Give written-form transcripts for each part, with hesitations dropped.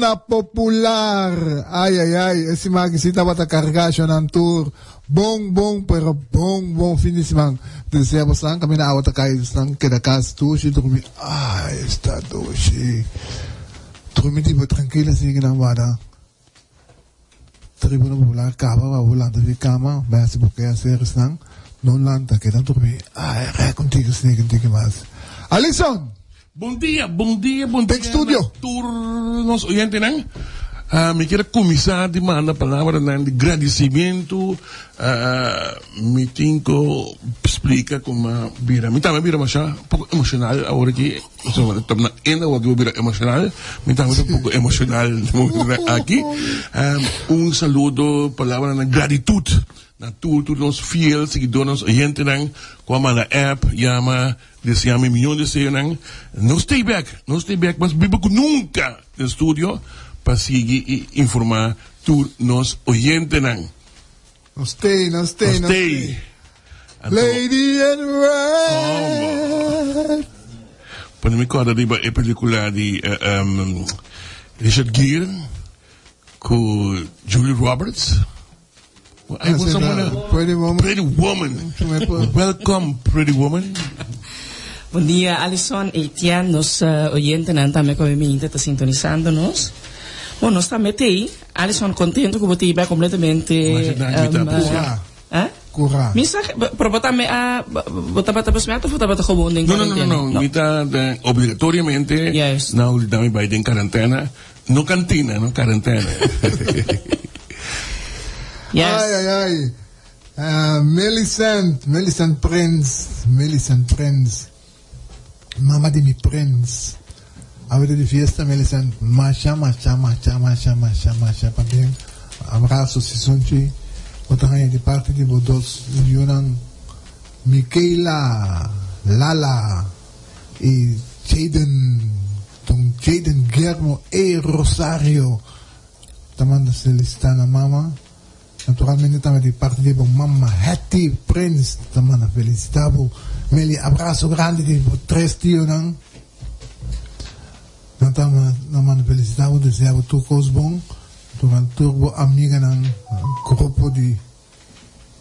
Tribuna Popular. Ay ay ay, e siman aki si tabata carga shonan tur. Bon bon pero bon bon fin di siman. Desea bosan caminda awa ta cay bosan keda cas dushi drumi. Ay esta dushi. Drumi tipo trankil asina ki nan wada. Tribuna Popular caba pa bo lanta di cama bay haci bo kehacer esnan no lanta keda drumi. Ay rek un tiki sneak un tiki mas. Alison! Bon dia, bon dia, bon dia na tur nos oyentenan. Mi kier a kuminsá di manda palabranan di gradisimentu. Mi tin ku splika ku mi a bira, mi tambe a bira masha poko emoshonal awor aki. Pasobra ta na enda awor ki bo bira emoshonal. Mi tambe ta un poko emoshonal na momentunan aki. Un saludo, palabranan di gratitut na tur tur nos fiel siguidornan, nos oyentenan ku a manda app, yama. Desea mi mion deseonan. No stay back, no stay back mas biba ku nunka den studio pa sigui i informa tur nos oyentenan. No stay, no stay, no stay. Lady in red. Pone mi kòrda riba e pelikula di Richard Gere ku Julia Roberts. Pretty Woman. Pretty Woman. Welcome, Pretty Woman. Bon dia, Alison, Etienne, nos oyentenan tambe ku mi ta sintonisando nos. Bon, nos tambe t'ei. Alison, contento ku bo t'ei bai completamente. Masha danki, mi ta aprecia. Eh? Cura. Mi sa, pero bo tambe a, bo tabata besmet of bo tabata gewoon den No, no, no, quarantena? no, no. Mi ta obligatoriamente Juist. nou da mi bai den quarantena. No cantina, no quarantena. Yes. Ay, ay, ay. Millicent, Millicent Prins, Millicent Prins. Mama di mi prins. Awe ta di fiesta, Millicent. Masha, masha, masha, masha, masha, masha pabien. Abrazo, Sisunchi. Bo ta haña di parti di bo dos yunan, Michaela, Lala y Jaden. Don Jaden Guillermo E. Rosario ta manda felicita na mama. Naturalmente tambe di parti di bo mama Hetty Prins ta manda felicita bo. Meli abrazo grandi di bo tres tionan. Nan ta manda felicita bo, desea bo tur cos bon. Durante tur bo amiganan, grupo di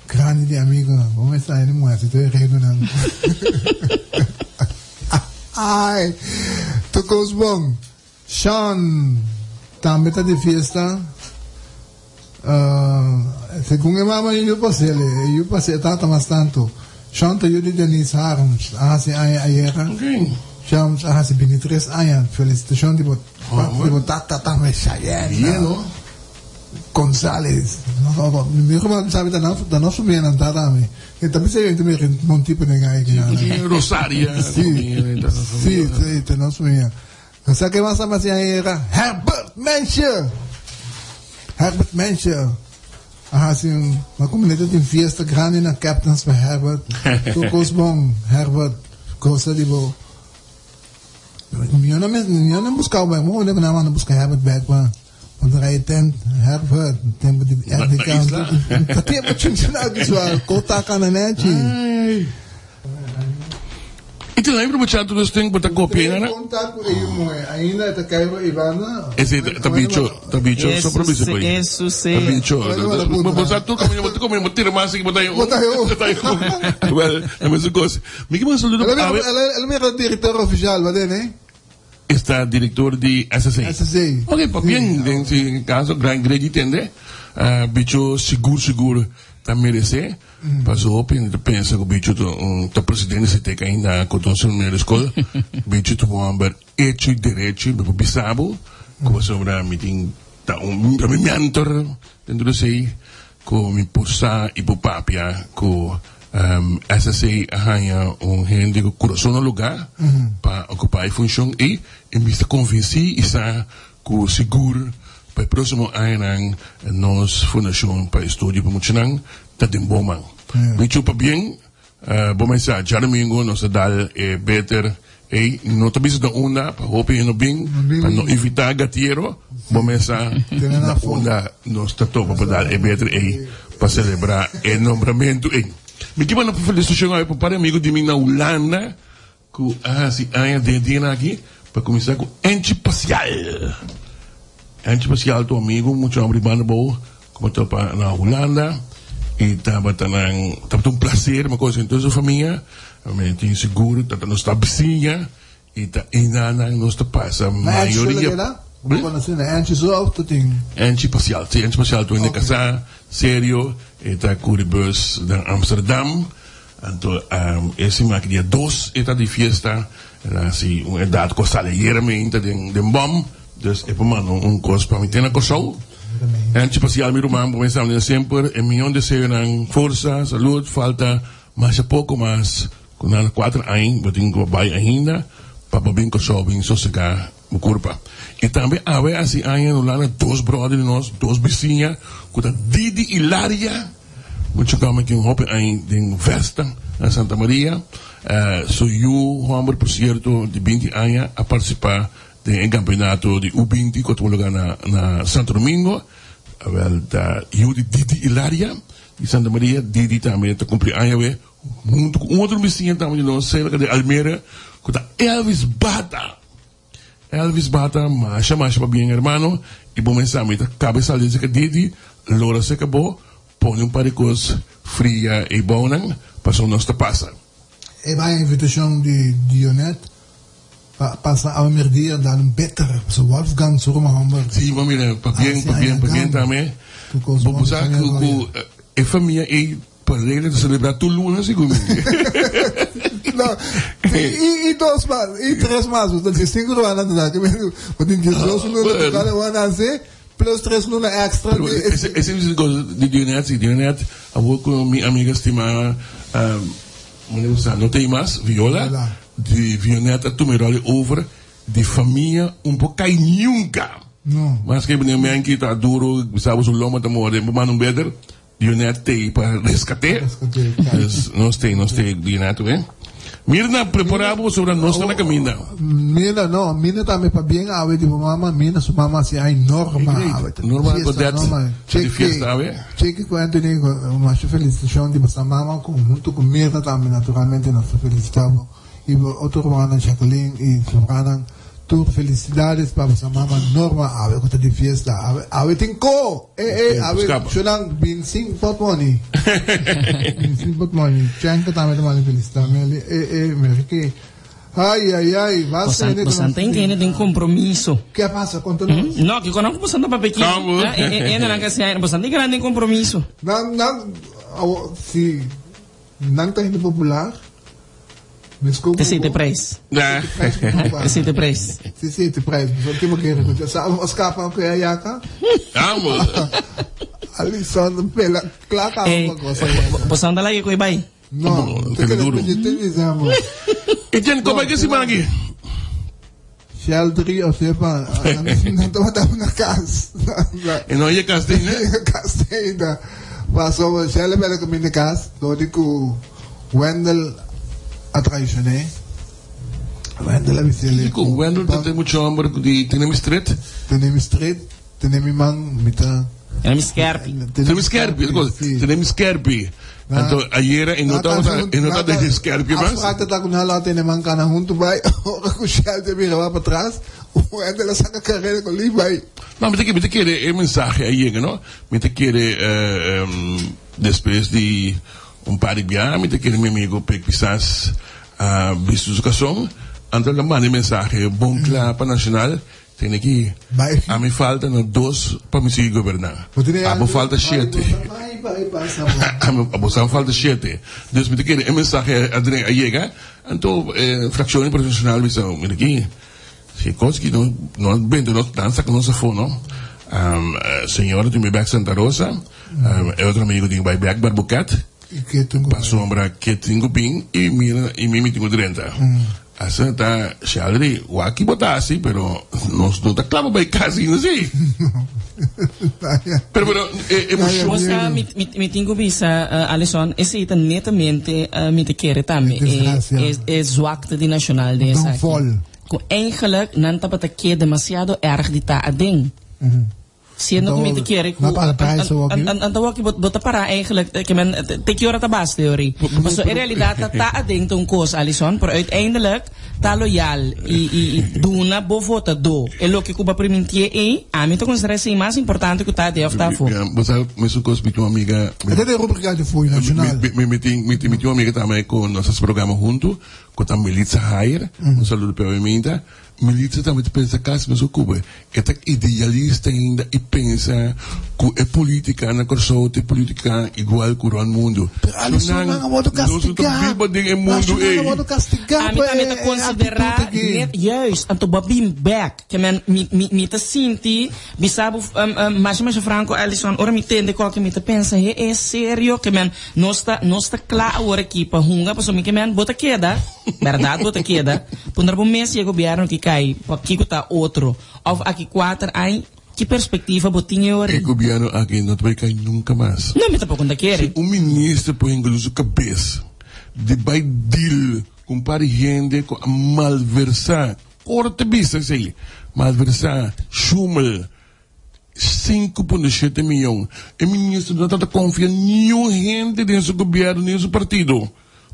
Grandi di amigonan. Bo mester haña di muher si tur e redonan. Ai, tur kos bon. Sean tambe ta di fiesta. Segun e mama e yu pas'el, e yu pas'e e tata mas tantu. Sean ta yu di Denise Harms, a hasi aña ayera. Sean a hasi bintitres aña. Felicitacion di bo parti di bo tata tambe, Cheyenne. Gonzales, Mi ruman sabi ta ta nos famia nan ta tambe. E ta bisa yo mi mon tipo den ai ki nan. Rosaria. Si, si, si, ta nos famia. Sa ke mas ama si era Herbert Mensje. Herbert Mensje. A hasi un, ma komunidad tin fiesta grandi na Captain's pa Herbert. Tur kos bon, Herbert. Gosa di bo. Mi no mi no buska bo, mi no manda buska Herbert bek pa. Want dan rij tent, Herbert, tempo di RDK. Ta tempo chinchina ki swa, kota kana nechi. I tin ahí probecha tur dos tin bo ta copia nana. Contact cu e muhe, ainda ta Cairo Ivana. Ese ta bicho, ta bicho, so probecha pa ahí. Eso Ta bicho. Bo sa tur caminda, bo tur caminda, bo tira mas aki, bo ta ahí. Bo ta ahí. Well, na mesun cos. Mi ke manda saludo pa awe. El a mira director oficial, ba den, eh? Esta director di SSA. SSA. Ok, pabien den si caso gran gredi tende. Bicho sigur sigur ta merece. Paso hopi hende ta pensa cu Bicho ta un ta presidente di CTEC ainda cu ta un seminario di scol. Bicho ta un homber hecho y derecho y mi por bisa bo cu pasobra mi tin ta un ta mi mentor dentro di esey cu mi por sa y por papia cu SSA a haña un hende cu curason na lugar pa ocupa e funcion ey y mi sta convenci y sa cu sigur pa e proximo añanan nos Fundacion pa Estudio pa Muchanan ta den bon man. Bicho pabien, bo mesa djadomingo nos ta dal e beter ey, no ta bisa na unda pa hopi hende no bin, pa no invita gatiero, bo mesa na unda nos ta topa pa dal e beter ey pa celebra e nombramento ey. Mi ke manda felicitacion awe pa un par di amigo di mi na Hulanda cu a haci aña den e dianan aki, pa cuminsa cu Enchi Pasial. Anchi Pasial ta un amigo, mucho homber di banda bou, como ta pa na Hulanda y tabata nan, tabata un placer mi a conoce tur su famia, mi tin sigur ta nos ta bisiña y ta enanan nos ta pasa Na Anchi solo mayoria. keda? Bo conoce na Anchi so of ta tin? Anchi Pasial, si Anchi Pasial ta un hende casá, serio, e ta curi bus na Amsterdam. Anto e siman aki dia dos e ta di fiesta, el a hasi un edat ku a sali ayera meinta den den bòm, dus e por manda un kos pa mi te na Kòrsou. Anchi pasial mi ruman, bo mester manda semper e mion deseonan, forsa, salud, falta masha poko mas ku nan kuater aña bo tin ku bai ainda pa bo bin Kòrsou bin sosegá bo kurpa. I tambe awe hasi aña no lana dos bròder di nos, dos bisiña ku ta Didi i Laria. Mucha kòmen tin hopi aña den Vesta na Santa Maria. Su yu hòmber, por sierto, di binti aña a partisipá den e kampeonato di U binti ku a tuma lugá na Santo Domingo. Awèl ta yu di Didi Ilaria di Santa Maria. Didi tambe ta kumpli aña awe huntu ku un otro bisiña tambe di nos serka di Almere ku ta Elvis Bata. Elvis bata masha masha pabien hermano y bo mester mi ta cabe sali seca Didi lora seca bo pone un par di cos fria ey bounan paso nos ta pasa. E bai invitacion di Dionet pa pasa awe merdia dal un beter paso Wolfgang su ruman homber. Si bo mira pabien pabien pabien tambe bo bo sa cu e famia ey Pa regla ta celebra tur luna segun mi. No, y, y dos mas, y tres mas. Bo ta cinco ruana ta da. Bo tin 12 luna ku kada un a nase, plus tres luna extra. Pero ese, ese es cosa di Dionet, si Dionet, awor ku mi amiga estimada, um, mane bo sa, no ta ei mas, Viola, Viola. di Vionet a tuma e rol over di famia un por kai nunca. No. Maske meneer Menki ta duro, bisa bo su lomba ta morde, bo manda un beter. Dionet t'ei pa reskat'é. Dus nos t'ei, nos t'ei Dionet oké. Mirna, prepará bo pasobra nos ta na kaminda. Mirna, no, Mirna tambe pabien awe di bo mama, Mirna su mama hasi ai Norma awe. Norma Godet ta di fiesta awe. Cheke ku Anthony, masha felisitashon di boso mama ku huntu ku Mirna tambe naturalmente nos ta felisitá bo. Y bo otro rumannan Jacqueline y sobranan tur felicidades pa boso mama Norma awe cu ta di fiesta awe awe tin co eh eh awe shonan bin sin potmoni bin sin potmoni Chenka tambe ta manda felicita Meli eh eh mira ke ay ay ay basta hende Bosan cu ta intende den compromiso. Ke a pasa conta nos. No kiko nan cu bosan ta papia aki eh eh nan ka bosan tin grande compromiso. Nan nan awo si. Nan ta hende popular. Mesco Te sete prijs. Te sete prijs. Te sete prijs. So ke bo kere ku sa o skapa ku ya yaka. Amo. Alison pela klaka Hey, uma cosa. bo sanda lagi ku bai. No, te Te duro. te dizemos. Etienne, como é que se manga? Shell 3 of sepa, nan tabata na kas. E no ye kas tin, ne? Kas ainda. Paso Shell a bela kaminda kas, dor di ku Wendell a traicion'é. Wendell a bis'é Ku Wendell ta ten mucho homber ku di tene mi stret. Tene mi stret, tene mi man, mi ta. Tene mi skerpi. Tene mi skerpi, tene mi skerpi. Anto ayera e no tabata e no tabata den skerpi mas. Afspraak ta ku nan lo a tene man kana huntu bai, ora ku Shell ta bira wak patras, Wendell a saka karera ku li bai. No, mi ta mi ta kere e mensahe a yega no. Mi ta kere despues di un par di bia mi ta kere mi amigo Pek Pisas a bisti su kason, anto el a manda e mensahe bon kla pa Nacional. Tene ki a mi falta no dos pa mi sigui goberná. Abo falta shete. Abo san falta shete. Dus mi ta kere e mensahe a dren a yega. Anto e frakshon di Partido Nacional bisa, mira aki, si e kos aki no no benta nos nan saka nos afó no. Señora tin bai bèk Santa Rosa, e otro amigo tin bai bèk Barbuquet. Pasobra ke tin ku bin i mira i mi mi tin ku drenta. Asina ta Sheldry, wak ki bo ta hasi pero nos no ta kla pa bai kas ainda si. Pero pero e emocion. Bo sa mi mi tin ku bisa Alison esei ta netamente mi ta kere tambe e e zwakte di Nacional den esaki. Ku eigenlijk nan tabata ke demasiado erg di ta aden. Siendo ku mi ta kere ku. Na para prijs awor aki. Anto awor aki bo ta para eigenlijk, ke men, te ki ora ta basta yori? Pasobra e realidat ta ta aden ta un kos, Alison, pero uiteindelijk ta loyal i i i duna bo votadó e loke ku bo a primintié ei, ami ta konsiderá esei mas importante ku ta aden òf ta afó. Bo sa mesun kos mi tin un amiga. E ta den rubrika di Fooi Nacional. Mi mi tin mi tin un amiga tambe ku nos hasi programa huntu ku ta Melitza Hayer, un saludo p'e oiminta. Militza tambe ta pensa kasi mes ku Cuba. E ta idealista ainda i pensa ku e politika na Kòrsou ta e politika igual ku rònt mundu. Pero Alison nan a wòrdu Nos no ta kastigá. biba den e mundu Alison nan a ei. wòrdu kastigá Ami pa tambe e ta e konsiderá aktitut aki. net juist, anto bo a bin bèk. Ke men mi mi mi ta sinti bisa bo masha masha franco Alison, ora mi tende kòke mi ta pensa he e serio ke men nos ta nos ta kla awor aki pa hunga pasobra mi ke men bo ta keda bèrdat bo ta keda puntra bo mes si e gobièrnu ki kai pa kiko ta otro òf aki kuater aña ki perspektiva bo tin e ora E ei? gobièrnu aki no ta bai kai nunka mas. No mi tampoko no ta kere. Si un minister por hingulu su kabes di bai deal ku un par di hende ku a malversá Korte bisa esei, malversá, shumel, 5.7 miyon. E minister no ta ta konfia niun hende den su gobièrnu ni den su partido,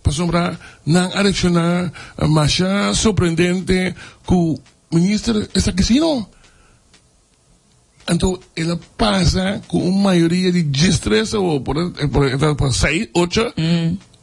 pasobra nan a reakshoná masha sorprendente ku minister esaki si no. Anto el a pasa ku un mayoria di diestres awor, por e ta pa seis, ocho,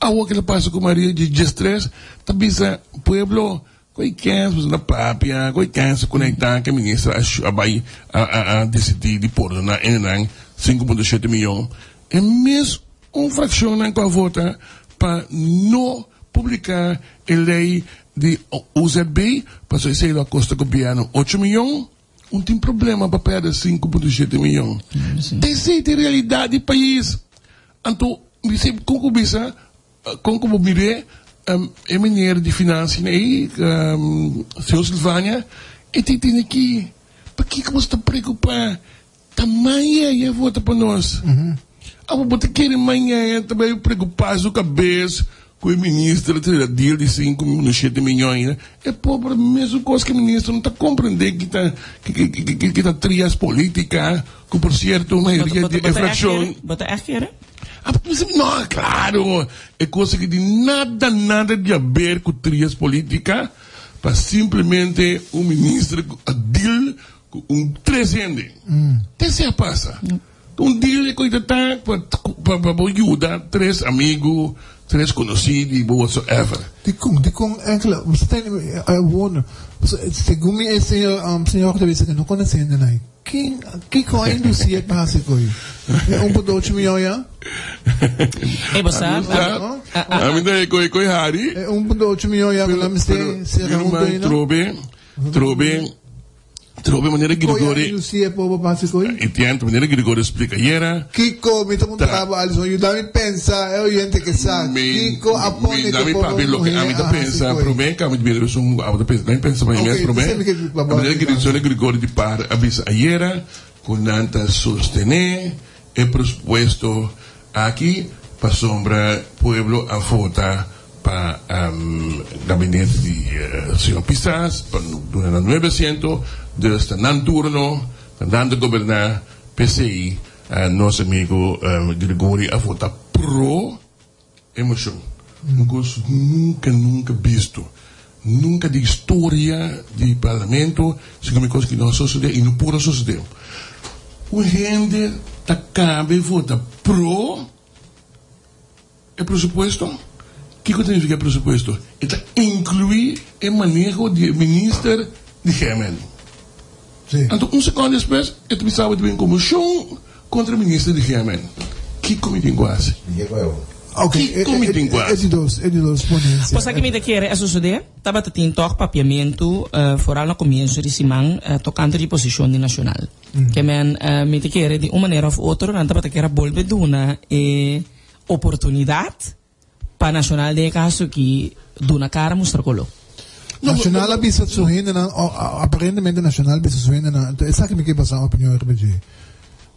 awor ku el a pasa ku mayoria di diestres, ta bisa pueblo koe kens boso ta papia, koe kens a konektá ku e minister a bai a disidí di pordoná hendenan 5.7 miyon. E mes un frakshonnan ku a vota pa no publiká e lei di OZB, pasobra esei lo a kosta gobièrnu 8 miyon. Un tin problema pa perde 5.7 miyon. Esey ta e realidad di pais. Anto, mi si con cu bisa, con cu bo mire, e meneer di financiën ey, señor Silvania, e tin tene ki, pakico bo sta preocupa? Ta maña e vota pa nos. Abo bo ta kere maña ta bay preocupa su cabes cu e minister ta da deal di 5.7 miyon. E pober mesun cos cu e minister no ta comprende ki ta ki ta trias politica cu por cierto mayoria di e fraccion. Bo ta echt kere? No, claro! E cos aki di nada nada di haber cu trias politica pa simplemente un minister cu a deal Ku un tres hende. Te a pasa. Un deal ku ta ta pa pa bo yuda tres amigu, tres konosí di bo whatsoever. Dikon, dikon enkele, bo sa tende I wonder, segun mi e señor, señor ta bisa ku no konosé hende nan. Ken, kiko a indusí e pa hasi ko'i? E un punto ocho miyon ya? E bo sa, Ami ta e ko'i ko'i hari. E 1.8 miyon ya ku nan mester sera huntu aina? Trobe, trobe. Trobe manera Grigori. Kiko ya pobo pasi koi? Entiendo, manera Grigori splika ayera. Kiko, mi ta puntra bo Alison, yuda mi pensa, e oyente ke sa. Kiko a pone ku pobo muhé a hasi Ami ta pensa, promé ka mi bira esun abo ta pensa, mi pensa pa mi mes promé. Manera Grigori Grigori di par a bisa ayera ku nan ta sostené e presupuesto aki pasobra pueblo a vota pa gabinete di señor Pisas pa duna nan nuebe asiento, dus ta nan turno, ta nan ta goberná, p'esei nos amigo Grigori a vota pro e mocion. Un cos nunca nunca bisto, nunca di historia di parlamento, segun mi cos ki no a sosode y no por a sosode. Un hende ta cabe vota pro E presupuesto? Kiko ta nifiká e presupuesto? E ta inkluí e maneho di e minister di GMN. Anto un sekònd despues e ta bisa bo ta bin komoshon kontra e minister di GMN. Kiko mi tin ku hasi? Kiko mi tin ku hasi? Cosa ki mi ta kere a sosodé, tabata tin tòg papiamentu foral na komienso di siman tokante di posishon di Nashonal. Ke men mi ta kere di un manera òf otro nan tabata kier a bolbe duna e oportunidad pa Nacional den e caso aki duna cara mustra color. Nacional a bisa su hendenan, aparentemente Nacional a bisa su hendenan, enton esaki mi ke basa opinion riba dje.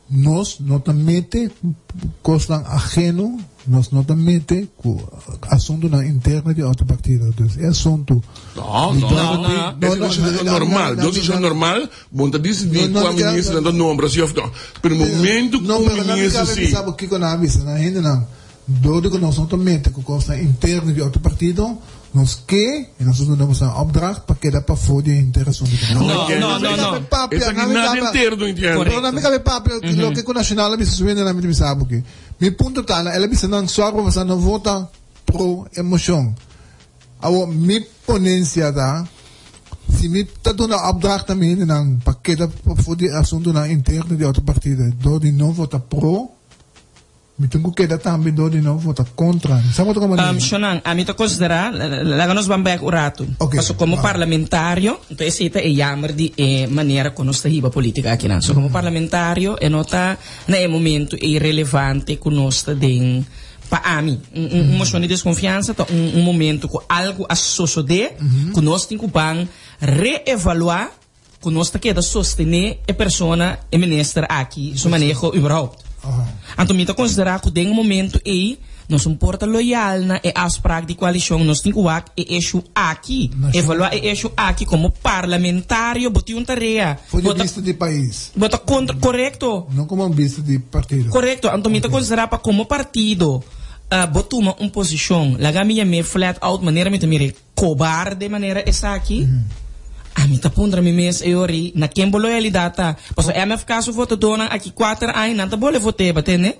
Nos no ta mete ku kosnan aheno, nos no ta mete ku asuntunan interno di otro partido. Dus e asuntu No, no, no. E situashon ta normal. Nos situashon normal, bo no ta disidí kua ministernan ta nombra si òf no. Pero momento ku un minister si. No, pero nan mi kaba bisa bo kiko nan a bisa nan hendenan. Dor di ku nos no ta mete ku kosnan interno di otro partido, nos ke i nos ta duna boso nan opdracht pa keda pafó di e henter asuntu ku No, no, no, no. Esaki nada interno entiende. Pero nan mi kabe papia loke ku Nacional a bisa su hende nan mi ta bisa bo ki. Mi punto ta el a bisa nan sòrg pa boso no vota pro e moshon. Awor mi ponencia ta si mi ta duna opdracht na mi hendenan pa keda pafó di e asuntunan interno di otro partido dor di no vota pro. Mi tin ku keda tambe dor di no vota kontra. Mi sa bo ta komo di. Shonan, ami ta konsiderá, laga nos ban bèk un ratu. Oke. Paso komo parlamentario, anto esei ta e yamer di e manera ku nos ta hiba polítika akinan. So komo parlamentario e no ta na e momento ei relevante ku nos ta den pa ami. Un un moshon di deskonfiansa ta un un momento ku algu a sosodé ku nos tin ku ban reevaluá Ku nos ta keda sostené e persona, e minister aki, su maneho überhaupt. Anto mi ta konsiderá ku den e momento ei nos un por ta loyal na e afspraak di koalishon, nos tin ku wak e issue aki, evaluá e issue aki komo parlamentario, bo tin un tarea. For di bista di pais. Bo ta kontra, korekto. No komo bista di partido. Korekto, anto mi ta konsiderá pa komo partido bo tuma un posishon, laga mi yam'é flat out manera mi ta mir'é. Kobarde manera esaki? Ami ta puntra mi mes e ori, na ken bo loyalidad ta? Pasobra MFK su votadónan aki kuater aña nan ta bole vot'é, bo tende?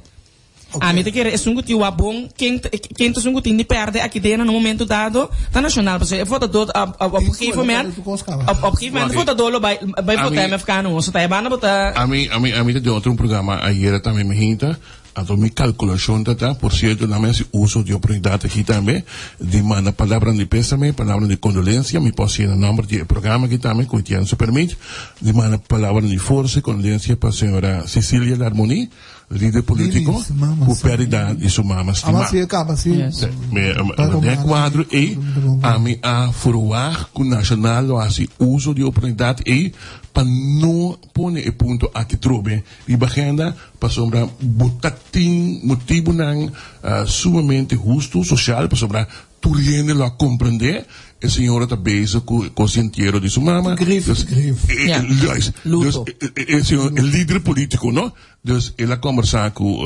Ami ta kere esun ku tin wak bon, ken ta ken ta esun ku tin di pèrdè aki den na un momento dado? Ta Nashonal, pasobra e votadó op op gegeven moment op op gegeven moment e votadó lo bai bai vota MFK no, so ta e banda bo ta. Ami ami ami ta den otro un programa ayera tambe mi hinta. Anto mi kalkulashon ta ta, por sierto nan mi hasi uso di oportunidat aki tambe di manda palabranan di pésame, palabranan di kondolensia, mi por hasi na nòmber di e programa aki tambe ku Etienne su permit, di manda palabranan di forsa i kondolensia pa señora Cecilia Larmonie, lider polítiko, ku pèrdida di su mama stimá. Den e kuadro ei ami a ferwagt ku Nashonal lo hasi uso di e oportunidat ei pa no pone e punto aki trobe Riba agenda pasobra bo ta tin motibunan sumamente hustu, sosial, pasobra tur hende lo a komprendé e señora ta bezig ku e kos di entiero di su mama. Grief, grief. Juist. Luto. Dus e señor, e lider polítiko, no? Dus el a kombersá ku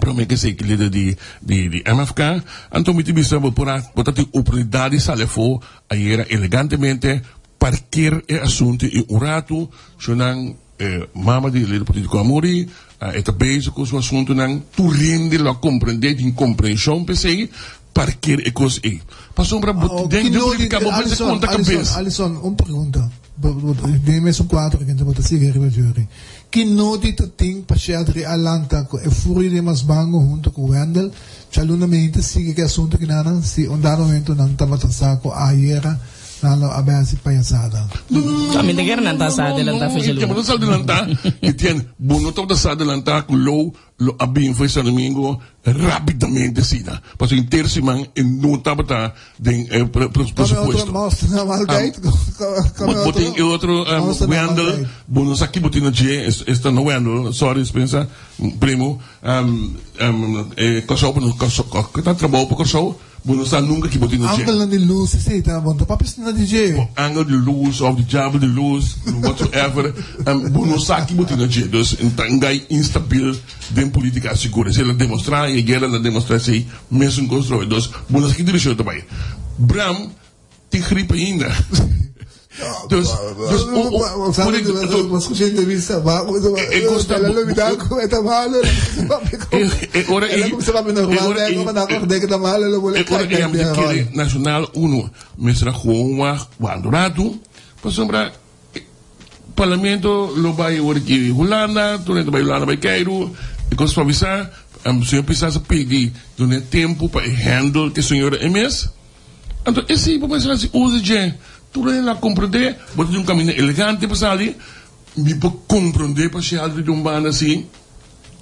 prome ke esei lider di di MFK. Anto mi ta bisa bo por a bo ta tin oportunidat di sali afó ayera elegantemente parker e asuntu i un ratu shonan E mama di e lider politico a muri, e ta bezig cu su asuntonan, tur hende lo a comprende, tin comprension p'esey, parker e cos ey. Pasobra bo den den politica bo mester conta cabes. Alison, un pregunta, den e mesun cuadro aki bo ta sigui riba jury. Ki nodi ta tin pa Sheldry a lanta cu e furia di Masbango hunto cu Wendell? Djaluna mi ta sigui cu e asunto kinanan si un dado momento nan tabata sa cu ayera Nan lo a bay haci payasada. Mi ta kere nan ta sa adelanta fecha luna. Bo no sa adelanta, Etienne. Bo no tabata sa adelanta cu Lou lo a bin for San Domingo rapidamente asina. Pasobra henter siman e no tabata den e presupuesto. Bo tin e otro Wendel, bo no sa ki bo tin na dje, esta no Wendel, sorry Spencer, primo. E Kòrsou, bo ta trabou pa Kòrsou. Bo no sa nunca ki bo tin na dje. Angelnan di lus esei ta bon ta papia na di dje. Bo angel di lus of di diabel di lus whatsoever bo no sa ki bo tin na dje. Dus ta un guy instabil den politica sigur. Esei el a demostra y ayer el a demostra esei mesun cos trobe. Dus bo no sa ki direccion e ta bay. Bram tin grip ainda. Dus, dus, e ora ei, e ora ei ami ta kere Nacional Uno mester a gewoon wak cuanto rato, pasobra Parlamento lo bay ora ki Hulanda, tur hende ta bay Hulanda bay Cairo, e cos pa bisa, señor Pisas a pidi duna tempo pa e handle ke señora e mes. Anto esei bo mester hasi uso dje. Tur hende a komprendé, bo ta di un kaminda elegante pa sali. Mi por komprendé pa Sheldry di un banda si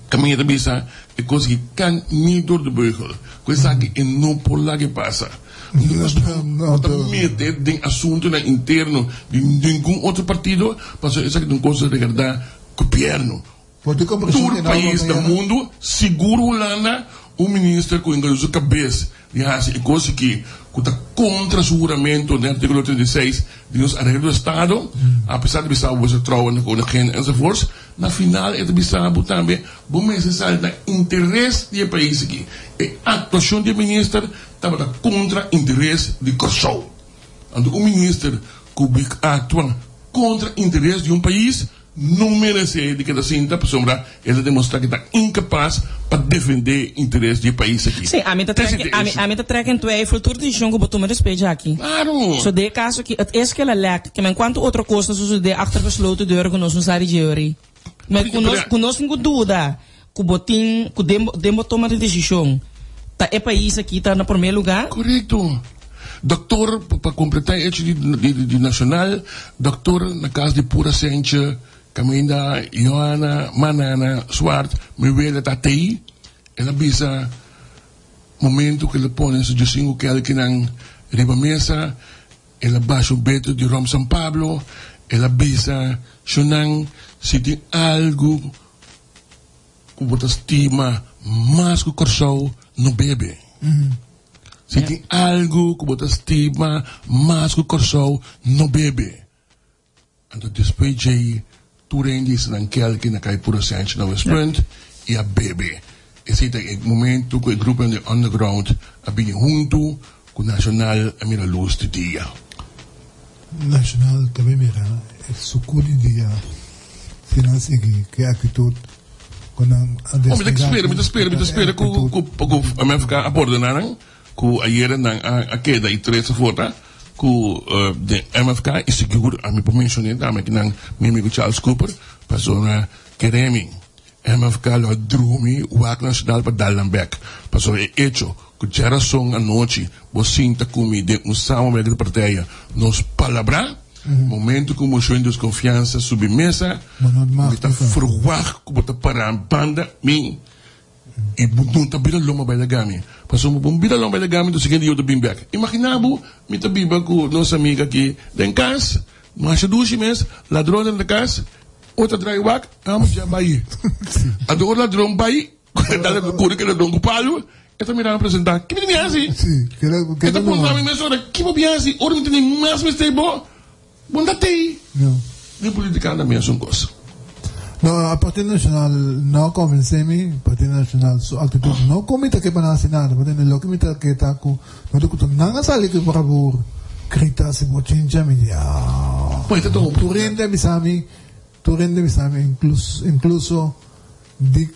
kaminda ta bisa e kos aki kan ni door de beugel. Ku esaki e no por laga e pasa. No ta mete den asuntunan interno di ningun otro partido pasobra esaki ta un kos regardá gobièrnu. Tur pais na mundu, sigur Hulanda, un minister ku inga su kabes di hasi e kos aki ku ta kontra su huramento den artíkulo 36 di nos Areglo di Estado, apesar di bisa bo mester trouwa na koningin enzovoorts, na final e ta bisa bo tambe bo mester sali na interes di e pais aki. E aktuashon di e minister tabata kontra interes di Kòrsou. Anto un minister ku aktua kontra interes di un pais no merece di keda sinta pasobra e ta demostra ku ta inkapas pa defende interes di e pais aki. Sí, ami ta trek, ami, ami ta trek en twijfel tur decision ku bo tuma despues djaki. Claro. So den e kaso aki, het is kela lek, ke men kuantu otro kos ta sosode achter gesloten deuren ku nos no sa di dje. Men ku nos, ku nos tin ku duda ku bo tin, ku den bo, den bo toma di decision ta e pais aki ta na prome lugar. Korekto. Doktor, pa kompletá e hecho di, di, di Nacional, doktor na kas di Pura Sentje, kaminda Johanna Manana Zwart, mi wela ta tei, el a bisa momento ku el a pone su djosinku kelkinan riba mesa, El a basha un beto di rom San Pablo, el a bisa Shonan, Si tin algu ku bo ta stima mas ku Kòrsou, no bebe. Si tin algu ku bo ta stima mas ku Kòrsou, no bebe. Anto despues djei tur hende a nan kelki na kai puro senchi na Westpunt i a bebe. Esei ta e momento ku e gruponan di underground a bini huntu ku Nacional a mira lus di dia. Nacional ta bin mira e suku di dia si nan sigui ku e aktitut ku nan a Oh, mi ta desplegá spera, mi ta spera, mi ta spera ku ku ku MFK a pordona nan. Ku ayera nan a keda i trese for ta ku den MFK i sigur ami por menshoné tambe ki nan mi amigu Charles Cooper pasobra kere mi MFK lo a drumi wak nashonal pa dal nan bek pasobra e echo ku djarason anochi bo sinta ku mi den un samenwerking di partijen nos palabrá momento ku moshon di deskonfiansa subi mesa mi ta ferwagt ku bo ta para banda mi. I bo no ta bira lomba bai laga mi. Pasobra bo bira lomba bai laga mi, entonces hende yo ta bin bek. Imagina bo, mi ta biba ku nos amiga aki den kas, masha dushi mes, ladron drenta kas, ora ta drai wak, amo dja bai. Anto ora ladron bai, dale kuri ku e ladron ku palu, e ta mira mi presenta, ki mi tin hasi? E ta puntra mi mesora, ki bo bin hasi? Ora mi tene mas mester bo. Bo no ta tei den politica na mesun cos. No, a Partido Nacional no a convence mi, Partido Nacional su actitud no cu mi ta ke pa nan haci nada, pasobra loke mi ta ke ta cu no ta cu ta nan a sali cu bravoer grita haci bochincha, mi di ah. Pues ta tuma Tur hende a bisa mi, tur hende a bisa mi, incluso Dick.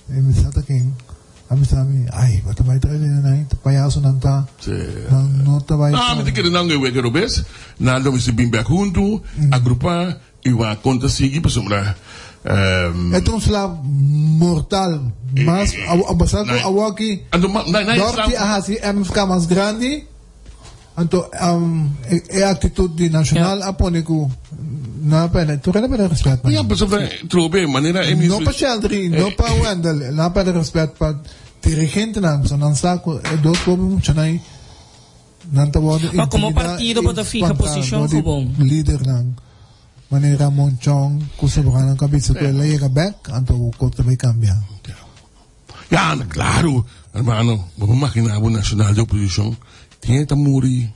E mi sa ta ken a bisa mi, Ai, bo ta bai trae den nan, ta payasonan ta, nan no ta bai. Ah, mi ta kere nan no e wega robes, nan lo mester bin bek huntu, agrupá i wak kon ta sigui pasobra. E ta un sla mortal, mas a basá ku awoki Dorothy a hasi MFK mas grandi. Anto e actitud di Nacional a pone cu nan a perde, tur hende a perde respet pa Ya, pasobra trobe manera e No pa Sheldry, no pa Wendell, nan a perde respet pa dirigentenan, pasobra nan sa cu e dos pobre muchanan ei nan ta wordo Ma como intimida partido i bo ta fija spanta posicion door di gewoon? lidernan manera Ramon Chong cu sobranan cu a bisa cu el a yega bek, anto cos ta bay cambia. Ya, claro, hermano, bo por imagina bo nacional di oposicion tin ta muri.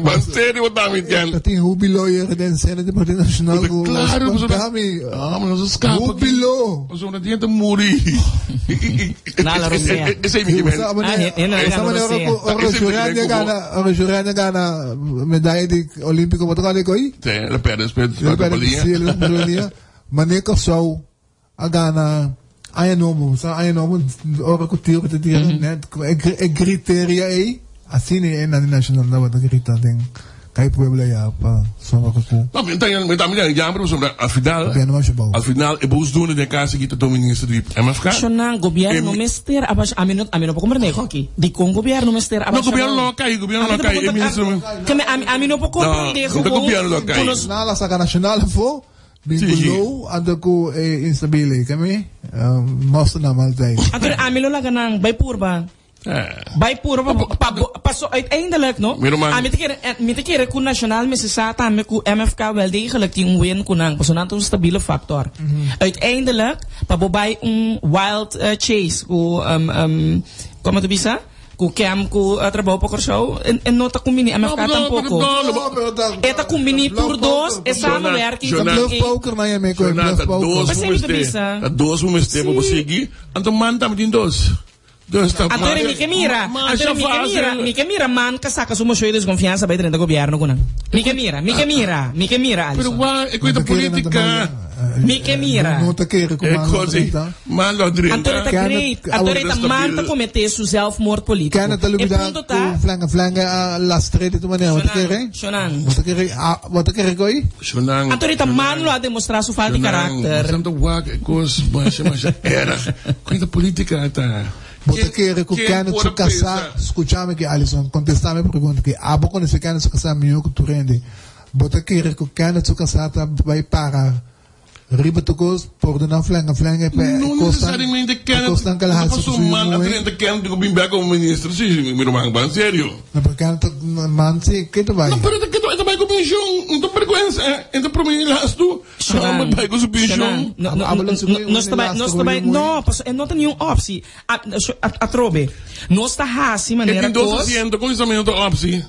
Ma serio bo ta mintiendo? Ta tin hubilo yega den sede di Partido Nacional ku Claro, spanta mi. Ah, ma nos a scapa. Hubilo. Pasobra tin ta muri. Na la rosea. Esei mi ke men. Esa Ah, manera, esa manera ora ku ora Jurán gana, ora Jurán gana medalla di olímpico, bo ta kòrda koi? Sí, el a perde despues El a perde, sí, el a perde. Mane Kòrsou A gana aña nobo, sa aña nobo ora ku tiro ta tira net e griteria ei asina e nan di Nacional tabata grita den kai pueblo aya pa sombra ku ku. No, mi ta mi ta mira jammer pasobra al final Gobierno masha bou. al final e boosdoener den kas aki ta to minister di MFK. Shonnan, gobierno mester a basha, ami no ami no por comprende aki. Dikon gobierno mester a No, basha gobierno bou? no a kai, gobierno no Ami a ta kai, e pregunta, minister a, ami ami ami no por comprende No, no ta gewoon gobierno lo a ku kai. nos Nacional a saka Nacional afo. Bin ku lou anto ku e instabile kami mostra nan mal tei. Anto ami lo laga nan bai purba. Bai puro pa pa bo paso uiteindelijk no. Mi ruman. Ami ta kere mi ta kere ku Nacional mester sa tambe ku MFK wel degelijk tin un win ku nan paso nan ta un stabiele factor. Uiteindelijk pa bo bai un wild chase ku komo ta bisa ku kem ku Trabou pa Kòrsou e no ta kumbini MFK tampoko. E ta kumbini tur dos e samenwerking Ta bluff poker nan yam'é ku e bluff poker. P'esei mi ta bisa. Ta dos bo mester pa bo sigui anto man tambe tin dos. Dus ta Anto mi ke mira, anto mi ke mira, mi ke mira man ka saka su moshon di deskonfiansa bai drenta gobierno ku nan. Mi ke mira, mi ke mira, mi ke mira, Pero Alison. wa, e koe ta politica. Mi ke mira. No ta kere ku E man lo kos ei, drenta. man lo Anto drenta. ta great, anto ta man ta komete su zelfmoord politico. Kenneth ta E lubida punto ku ta, flenga flenga a lastr'é di tur manera. Bo ta kere? Shonan, Bo ta kere? Ah, bo ta kere koe? Shonan. Anto ta man lo a demostra su falta di karakter. Shonan, wak e kos masha masha erg. Koe ta politica ta. Bo ta kere ku Kenneth su kasá, skuchami aki Alison, kontestá mi pregunta aki. Abo konosé Kenneth su kasá mihó ku tur hende. Bo ta kere ku Kenneth su kasá ta bai para riba tur kos, pordoná flenga flenga pa e No kosnan, necesariamente e Kenneth, kosnan ku el a no hasi ku paso su yu man a muhé? drenta Kenneth ku bin bek komo minister, si, mi ruman, ban serio. No, pero Kenneth ta man si, ke ta bai? No, pero ta ke ta bai ku penshon, no ta bergwensa, e ta promé lastu. Shonan, Bai ku su penshon. Shonan, no, no, no, nos ta bai, nos ta bai, no, paso e no ta niun optie. A, a, atrobe, nos ta hasi E manera tin dos kos. asiento, kon esaki no ta optie?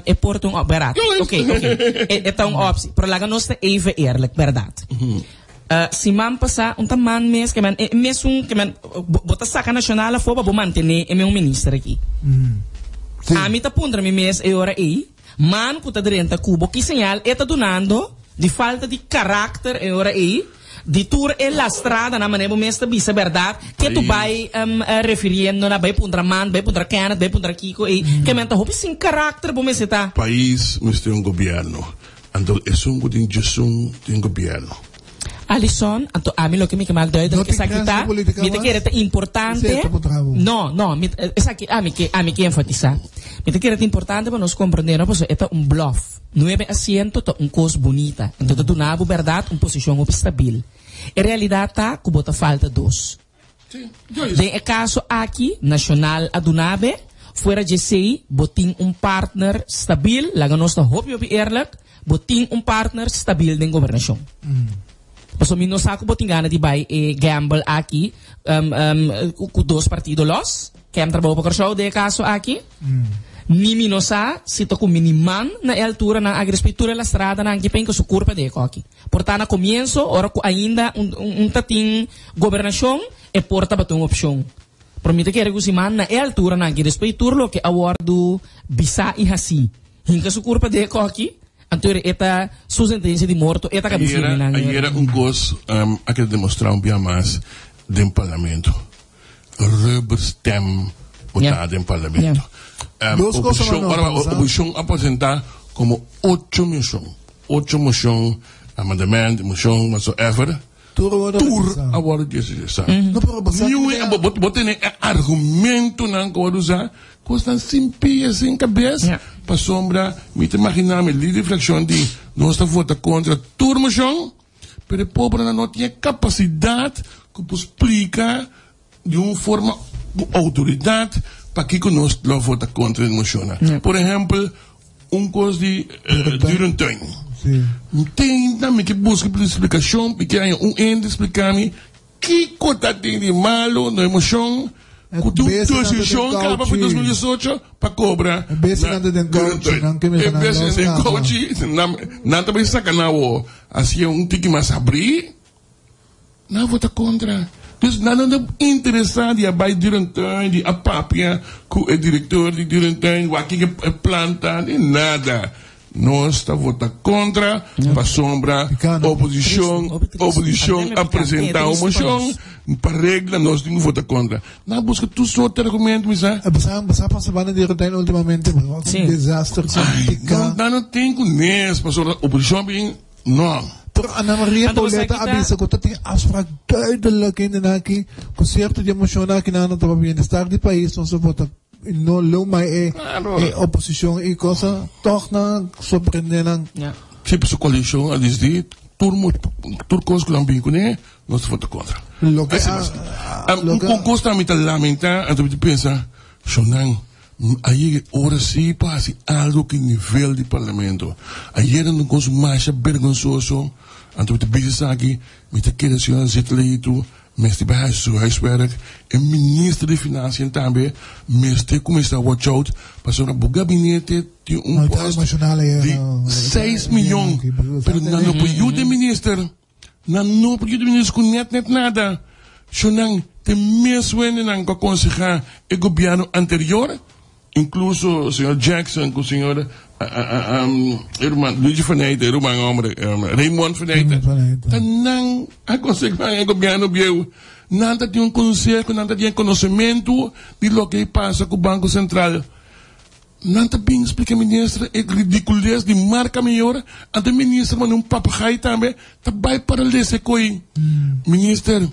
E por ta un optie, bèrdat. Ok, ok. E, e ta un optie. Pero laga nos ta even eerlijk, bèrdat. Siman pasá un ta man mes ke men, e mesun ke men, bo, bo ta saka Nacional afó pa bo mantené e meun minister aki. Ami ta puntra mi mes e ora ei, Man ku ta drenta ku bo ki señal e ta dunando di falta di karakter e ora ei, di tur e lastradanan manera bo mes ta bisa bèrdat ke tu bai refiriendo na bai puntra Man, bai puntra Kenneth, bai puntra Kiko ei, ke men ta hopi sin karakter bo mester ta. Pais mester un gobièrnu, anto esun ku tin djesun tin gobièrnu. Alison, Anto ami loke mi ke mak duidelijk No tin esaki krans ta, den politica mi ta mas? kere ta importante, Esei ta puntra bo. no, no, mi, esaki ami ke, ami ke enfatisa. Mi ta kere ta importante pa nos komprende no, pasobra e ta un bluff. Nuebe asiento ta un kos bunita, anto ta duna bo bèrdat un posishon hopi stabil. E realidat ta ku bo ta falta dos. Den e kaso aki, Nacional a duna be, fuera djesei bo tin un partner stabil, laga nos ta hopi hopi eerlijk, bo tin un partner stabil den gobernashon. Pasobra mi no sa ku bo tin gana di bai e gamble aki ku dos partido los, Kem Trabou pa Kòrsou den e kaso aki. Ni mi no sa si ta ku mini man na e alturanan aki despues tur e lastradanan aki penka su kurpa den e koki. Por ta na comienso, ora cu ainda un un ta tin gobernacion, e por tabata un opcion. Pero mi ta kere cu si man na e alturanan aki, despues di tur loke a wordo bisa y haci, hinca su curpa den e koki, anto e ta su sentencia di morto, e ta cabe firme nan. Ayera un cos a keda demostra un bia mas den parlamento. Rubber stamp bo ta den parlamento. Dos cosa Ora oposicion a presenta como ocho mocion. Ocho mocion, amendement, mocion, whatsoever. Tur a wordo Tur rechazá. a wordo rechazá. No, pero bo sa Niun, que bo, bo, bo tene e argumentonan ku wordo usá, kosnan sin pia, sin kabes, pasobra mi ta imaginá mi lider di frakshon di nos ta vota kontra tur mocion, pero e pobrenan no tin e kapasidat ku por splika di un forma ku outoridat pakiko nos lo vota kontra e moshonnan. Por ehèmpel, un kos di Durentuin. Tenta mi ke buska splikashon, mi ke haña un hende splika mi kiko ta tin di malu na e moshon ku tin un desishon kaba pa 2018 pa kobra na Durentuin. E bes den kouchi, nan ta bai saka nan awor, hasié un tiki mas habrí. Nan vota kontra. Dus nan no ta interesá di a bai Durentuin, di a papia ku e direktor di Durentuin, wak kiko e plan ta, ni nada. Nos ta vota kontra pasobra oposishon, oposishon a presentá un moshon pa regla, nos tin ku vota kontra. Nan a buska tur sorto di argumento, mi sa. Bo sa, bo sa pasa banda di Durentuin ultimamente, un desaster, Nan no tin ku nes pasobra oposishon a bin. No. Pero Ana Maria Anto Pauletta esaki a ta. bisa ku ta tin afspraak duidelijk hende aki ku sierto di e moshon aki nan ta pa bienestar di pais nos a vota no leu mai e Claro. e oposishon i cosa tog nan sorprende nan. Ja. Sí, pasobra koalishon a disdi. Tur tur kos ku nan bin kuné, nos ta vota kontra. Loke a, loke Un kos tambe ta lamentá, anto mi ta pensa, Shonnan, a yega e ora sí pa hasi algu ku e nivel di parlamento. Ayer nan un kos masha bergonsoso, anto mi ta bisa esaki, mi ta kere señor Zitleitu Mester bai haci su huiswerk. E minister di Financiën tambe mester cuminsa watch out pasobra bo gabinete tin un post di seis miyon pero nan no por yuda e minister. Nan no por yuda e minister cu net net nada. Sho nan te mes wendenan cu a conseha e gobierno anterior. Incluso señor Jackson cu señor e ruman Luigi Faneyte, e ruman hombre Raymond Faneyte, ta nan a conseha e gobierno bieu. Nan ta tin un conseho, nan ta tin e conocemento di loke a pasa cu Banco Central. Nan ta bin splica minister e ridiculez di marca mayor, anto e minister manda un papegaai tambe ta bay para lesa e coy. Minister,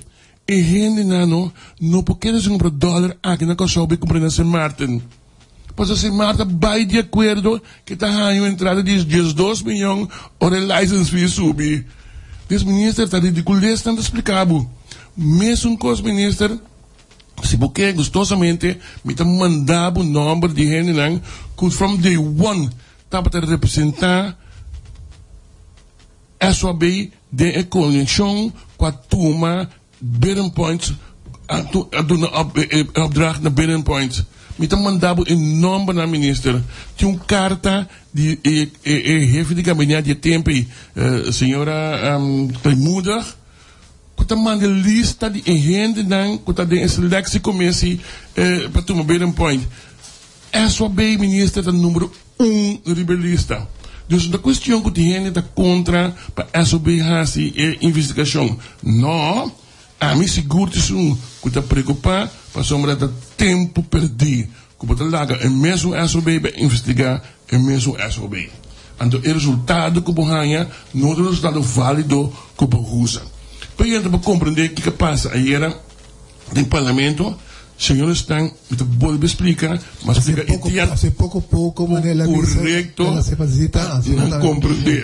E hendenan no no por keda sin kumpra dòler aki na Kòrsou bai kumpra na Sint Maarten. Pasobra Sint Maarten bai di akuerdo ke ta haña un entrada di diesdos miyon ora e license fee subi. Des minister ta ridikulez nan ta splika bo. Mesun kos minister si bo ke gustosamente mi ta manda bo nòmber di hendenan ku from day one tabata representá SOB den e konekshon ku a tuma Bidding Points a duna e opdracht na Bidding Points. Mi ta manda bo e nòmbernan minister. Tin un karta di e hefe di gabinet di e tempu ei, señora Kleinmoedig, ku ta manda e lista di e hendenan ku ta den e seleksiekommissie pa tuma Bidding Point. SOB minister ta numero un riba e lista. Dus no ta cuestion cu tin hende ta contra pa SOB haci e investigacion. No, ami sigur ta esun cu ta preocupa pasobra ta tempo perdi cu bo ta laga e mesun SOB pa investiga e mesun SOB. Anto e resultado cu bo haya no ta un resultado valido cu bo usa. Pero yanta bo comprende kico a pasa ayera. Den parlamento, señores stan, mi ta bolbe splica, ma splica e dia. Hace poco poco, manera la bisa, Correcto. la se facilita, así Nan comprende.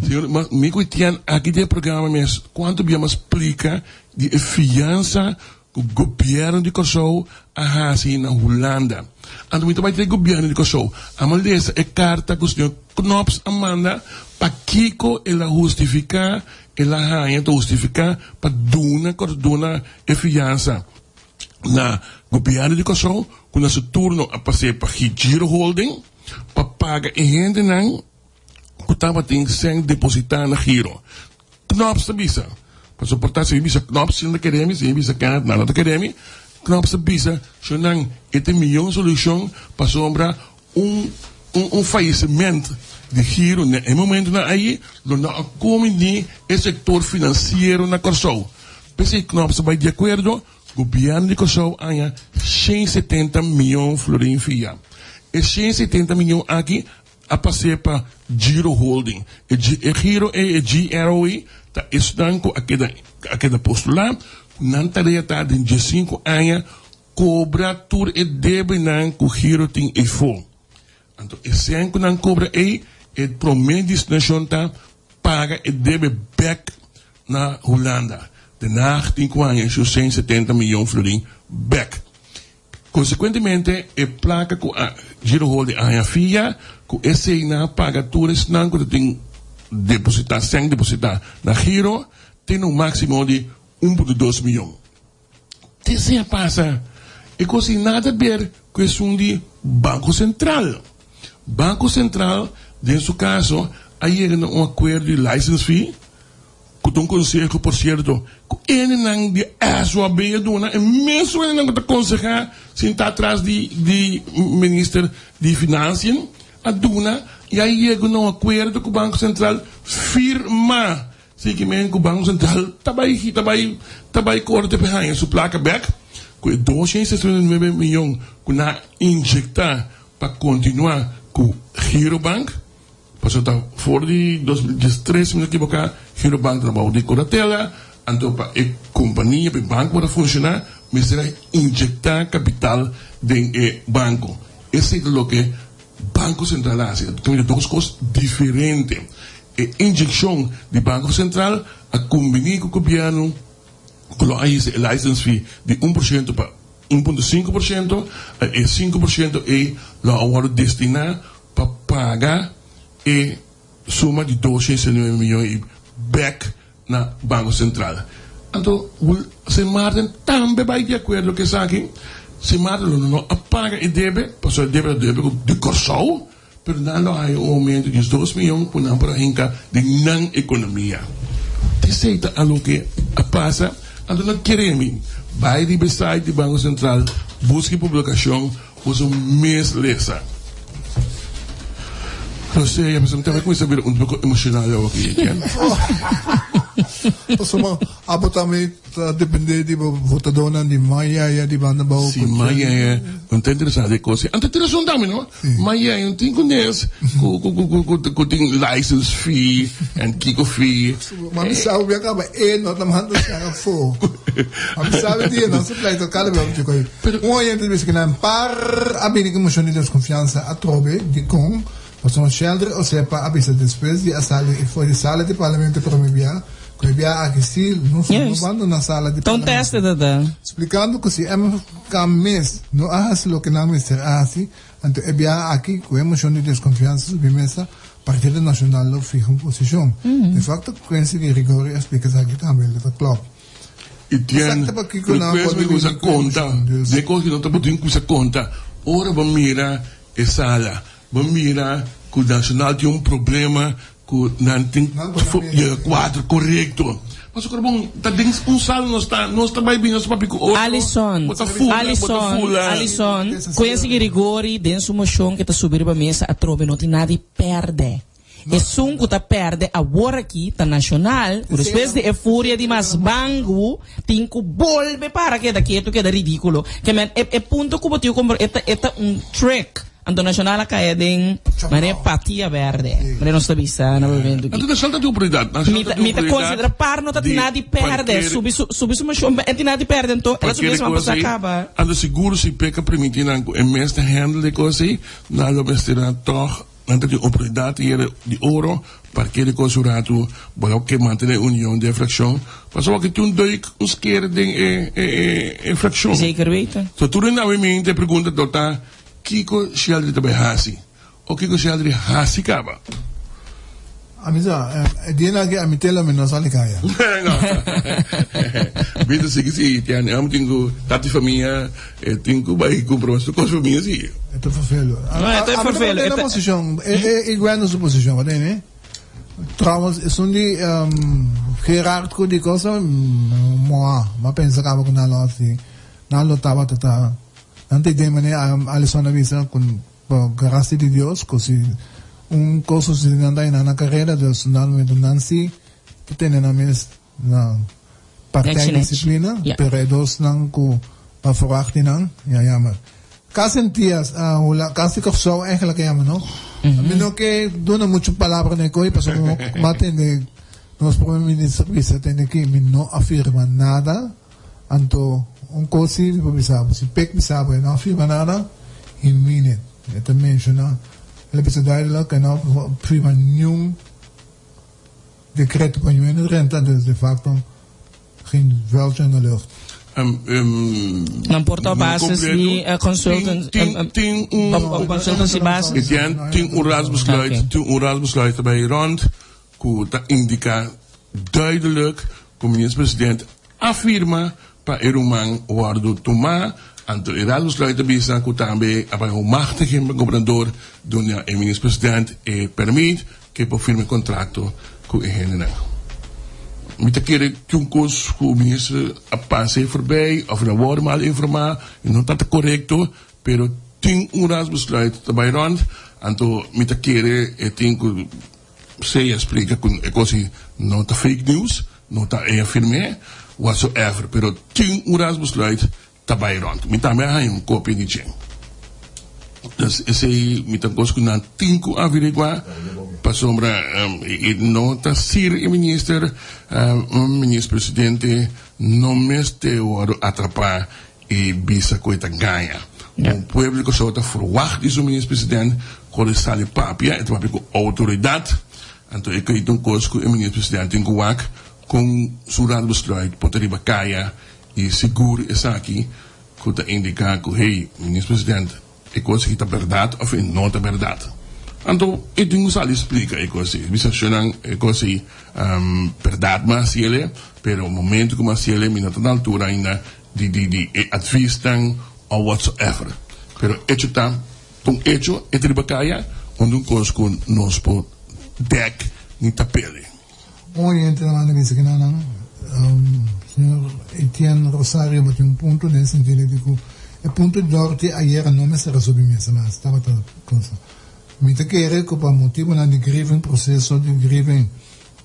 Señor, ma mi cu Etienne aki den e programa mes, cuanto bia mi a splica di e fiansa cu gobierno di Kòrsou a haci na Hulanda. Anto mi ta bay trae gobierno di Kòrsou. Amo lesa e carta cu señor Knops a manda pakico el a hustifica El a haña ta hustifiká pa duna kòrsou duna e fiansa na gobièrnu di Kòrsou ku na su turno a pas'é pa Giro Holding pa paga e hendenan ku tabatin sèn depositá na Giro. Knops ta bisa, pasobra por ta si mi bisa Knops si nan ta kere mi, si mi bisa Kenneth nan no ta kere mi, Knops ta bisa shonnan e ta e mihó solushon pasobra Un un falleciment di Giro na e momentonan ayi lo no a komini e sektor finansiero na Kòrsou. P'esei Knops a bai di akuerdo, gobièrnu di Kòrsou haña 170 mion florin fia. E 170 mion aki a pas'é pa Giro Holding. E e Giro ei, e GRO ei, ta esnan ku a keda a keda postulá ku nan tarea ta den diesinku aña Kobra tur e debenan ku Giro tin efo. Anto e sèn ku nan kobra ei, e promé destinashon ta paga e debe bèk na Hulanda. Den Haag tin ku haña su 170 miyon florin bèk. Konsekuentemente e plaka ku a Giro Holding a haña fia, ku esei nan a paga tur esnan ku ta tin depositá sèn depositá na Giro, tin un máksimo di 1.2 miyon. Te a pasa e kos sin nada ber ku esun di Banko Sentral. Banko Sentral den su kaso a yega na un akuerdo di license fee ku ta un konseho por sierto ku hendenan di SOAB a duna e mesun hendenan ku ta konsehá sintá tras di di minister di Financiën a duna i a yega na un akuerdo ku Banko Sentral firma. Si ki men ku Banko Sentral ta bai ta bai ta bai korte pa e haña su plaka bèk ku e 269 miyon ku nan a injektá pa kontinuá ku Girobank, pasobra ta for di 2013 si mi no ekiboká Girobank ta bou di kuratela, anto pa e kompania pa e banko por a funshoná mester a injektá kapital den e banko. Esei ta loke Banko Sentral a hasi. Ta dos kos diferente. e inyekshon di Banko Sentral a kumbiní ku gobièrnu ku lo a hisa e license fee di 1% pa 1.5%, e 5% ei lo a wòrdu destiná pa paga e suma di 209 miyon i bèk na Banko Sentral. Anto Sint Maarten tambe bai di akuerdo ku esaki. Sint Maarten lo no a paga e debe, pasobra e debe ta debe di Kòrsou, pero nan lo haña un oumento di 2 miyon ku nan por a hinka den nan ekonomia. Esei ta aloke a pasa. Anto no kere mi bai riba e site di Banko Sentral, buska e publikashon, boso mes lesa. José, mi tambe kuminsá bira un poko emoshonal awo aki, entiende? Pasobra abo tambe ta dependé di bo votadónan di Mayaya di banda bou. Si, Mayaya no ta interesá den kos. Anto tin rason tambe, no? Mayaya no tin kunes ku ku tin license fee en kiko fee. Ma mi sabi bia kaba e no ta manda shan afó. Ma mi sabi di e no su pleito kada bia ocho koi. Un oyente bisa ku nan par a bini ku moshon di deskonfiansa atrobe dikon pasobra Sheldry Osepa a bisa despues di a sali for di sala di parlamento prome bia ku e bia aki si nos no bandona sala di Ta un parlamento. teste tata. Splikando ku si MFK mes no a hasi loke nan mester a hasi anto e bia aki ku e moshon di deskonfiansa subi mesa Partido Nacional lo fiha un posicion. De facto Quincy Girigorie a splica esaki tambe, lo ta klop. I tien Exacto pakico nan despues por mi bini kusa cu e konta, moshon, dus. den kos ki no ta por tin kusa konta. Ora bo mira e sala, bo mira ku Nacional tin un problema ku nan tin Nan por a mira. yega kuadro korekto. Pasobra bon ta den un sala nos ta, nos ta bai bini nos ta papia ku otro, Alison, bo ta fula, bo ta Alison, fula. Alison, Quincy Girigorie den su moshon ke ta subi riba mesa atrobe no tin nada di pèrdè. Esun ku ta pèrdè awor aki ta Nashonal, ku despues di e furia di mas bangu tin ku bolbe para keda ketu, keda ridíkulo. Ke men e e punto ku bo tin ku kompra e ta e ta un trick. Anto Nashonal a kaya den manera patia bèrdè, manera nos ta bisa na papiamentu aki. Anto Nashonal ta tin oportunidat. Nashonal Mi ta ta tin mi ta oportunidat konsidera par no ta tin di nada di pèrdè. parker Subi su subi su moshon, e tin nada di pèrdè anto el a subi parker e esnan kos pasá ei. kaba. Anto sigur si peka primiti nan ku e mes ta handle e kos ei, nan lo mester a tòg Nan ta tin oportunidat di yera di oro parke di kos un ratu bo lo ke mantene union den e frakshon pasobra bo ke tin un duik un sker den e e frakshon. Zeker weten. So tur hende awe mente e pregunta lo ta kiko Sheldry ta bai hasi o kiko Sheldry hasi kaba. Ami sa, e dia aki ami tela mi no sali kaya. No. Bida sigui si, tian. E homber tin ku tati famia, e tin ku bai kumpra su kos famia si. E ta vervelo. No, e ta vervelo. Ami ta pone na posishon, e guerno su posishon, wat ne? Trouwens, esun di Gerard ku di cosa, moa, m'a pensa kaba ku nan lo hasi. Nan lo tabata ta, nan ta idea manera Alison a bisa ku Pa gracia di Dios cu si un cos sucede nan ta nan na carera, dus na momento nan si ta tene nan mes na partij disciplina, pero e dos nan cu pa verwacht di nan, ya jammer. Cas en Tias, hula, Cas di Corsou eigenlijk a yama no? Mi no ke duna mucho palabra na e koe pasobra mi no a tende nos prome minister bisa tende aki, mi no a firma nada. Anto, un kos si mi por bisa bo, si Pek bisa bo e no a firma nada, he mean it. E ta menshoná, el a bisa duidelijk e no a firma niun dekreto pa niun hende drenta, dus de facto geen vuiltje in de lucht. Nan por ta op basis di consultant, op consultancy basis? Tin un raadsbesluit, tin un raadsbesluit ta bai rond ku ta indiká duidelijk ku minister-president a firma pa e ruman wòrdu tumá, anto e raadsbesluit ta bisa ku tambe a bai un machtiging pa gobernador duna e minister-president e permit ku e por firma e kontrakto ku e hendenan. Mi ta kere ki un kos ku minister a pasa e forbij òf el a wòrdu mal informá i no ta korekto, pero tin un raadsbesluit ta bai rònt, anto mi ta kere e tin ku Sea splika ku e kos ei no ta fake news, no ta e a firm'é, whatsoever, pero tin un raadsbesluit ta bai rònt. Mi tambe a haña un kopia di dje. Dus esei mi ta kos ku nan tin ku averiguá, pasobra e no ta sir e minister, minister-presidente no mester wòrdu atrapá i bisa ku e ta gaña. Un pueblo di Kòrsou ta ferwagt di su minister-president ku ora e sali papia, e ta papia ku outoridat. Anto e kai ta un kos ku e minister presidente tin ku wak kon su raad besluit por ta riba kaya i sigur esaki ku ta indiká ku hey, minister president, e kos aki ta bèrdat òf e no ta bèrdat. Anto e tin ku sali splika e kos ei. Bisa shonnan e kos ei bèrdat mi a hasi el'e, pero momento ku mi a hasi el'e mi no ta na altura ainda di di di e advisnan òf whatsoever. Pero echo ta un echo e ta riba kaya unda un kos ku nos por dèk ni tap'el. Un oyente ta manda bisa kina nan, Señor Etienne Rosario bo tin un punto den sentido di ku e punto di Dorothy ayera no mester a subi mesa mas tabata cosa. Mi ta kere ku pa motibonan di grieving proseso di grieving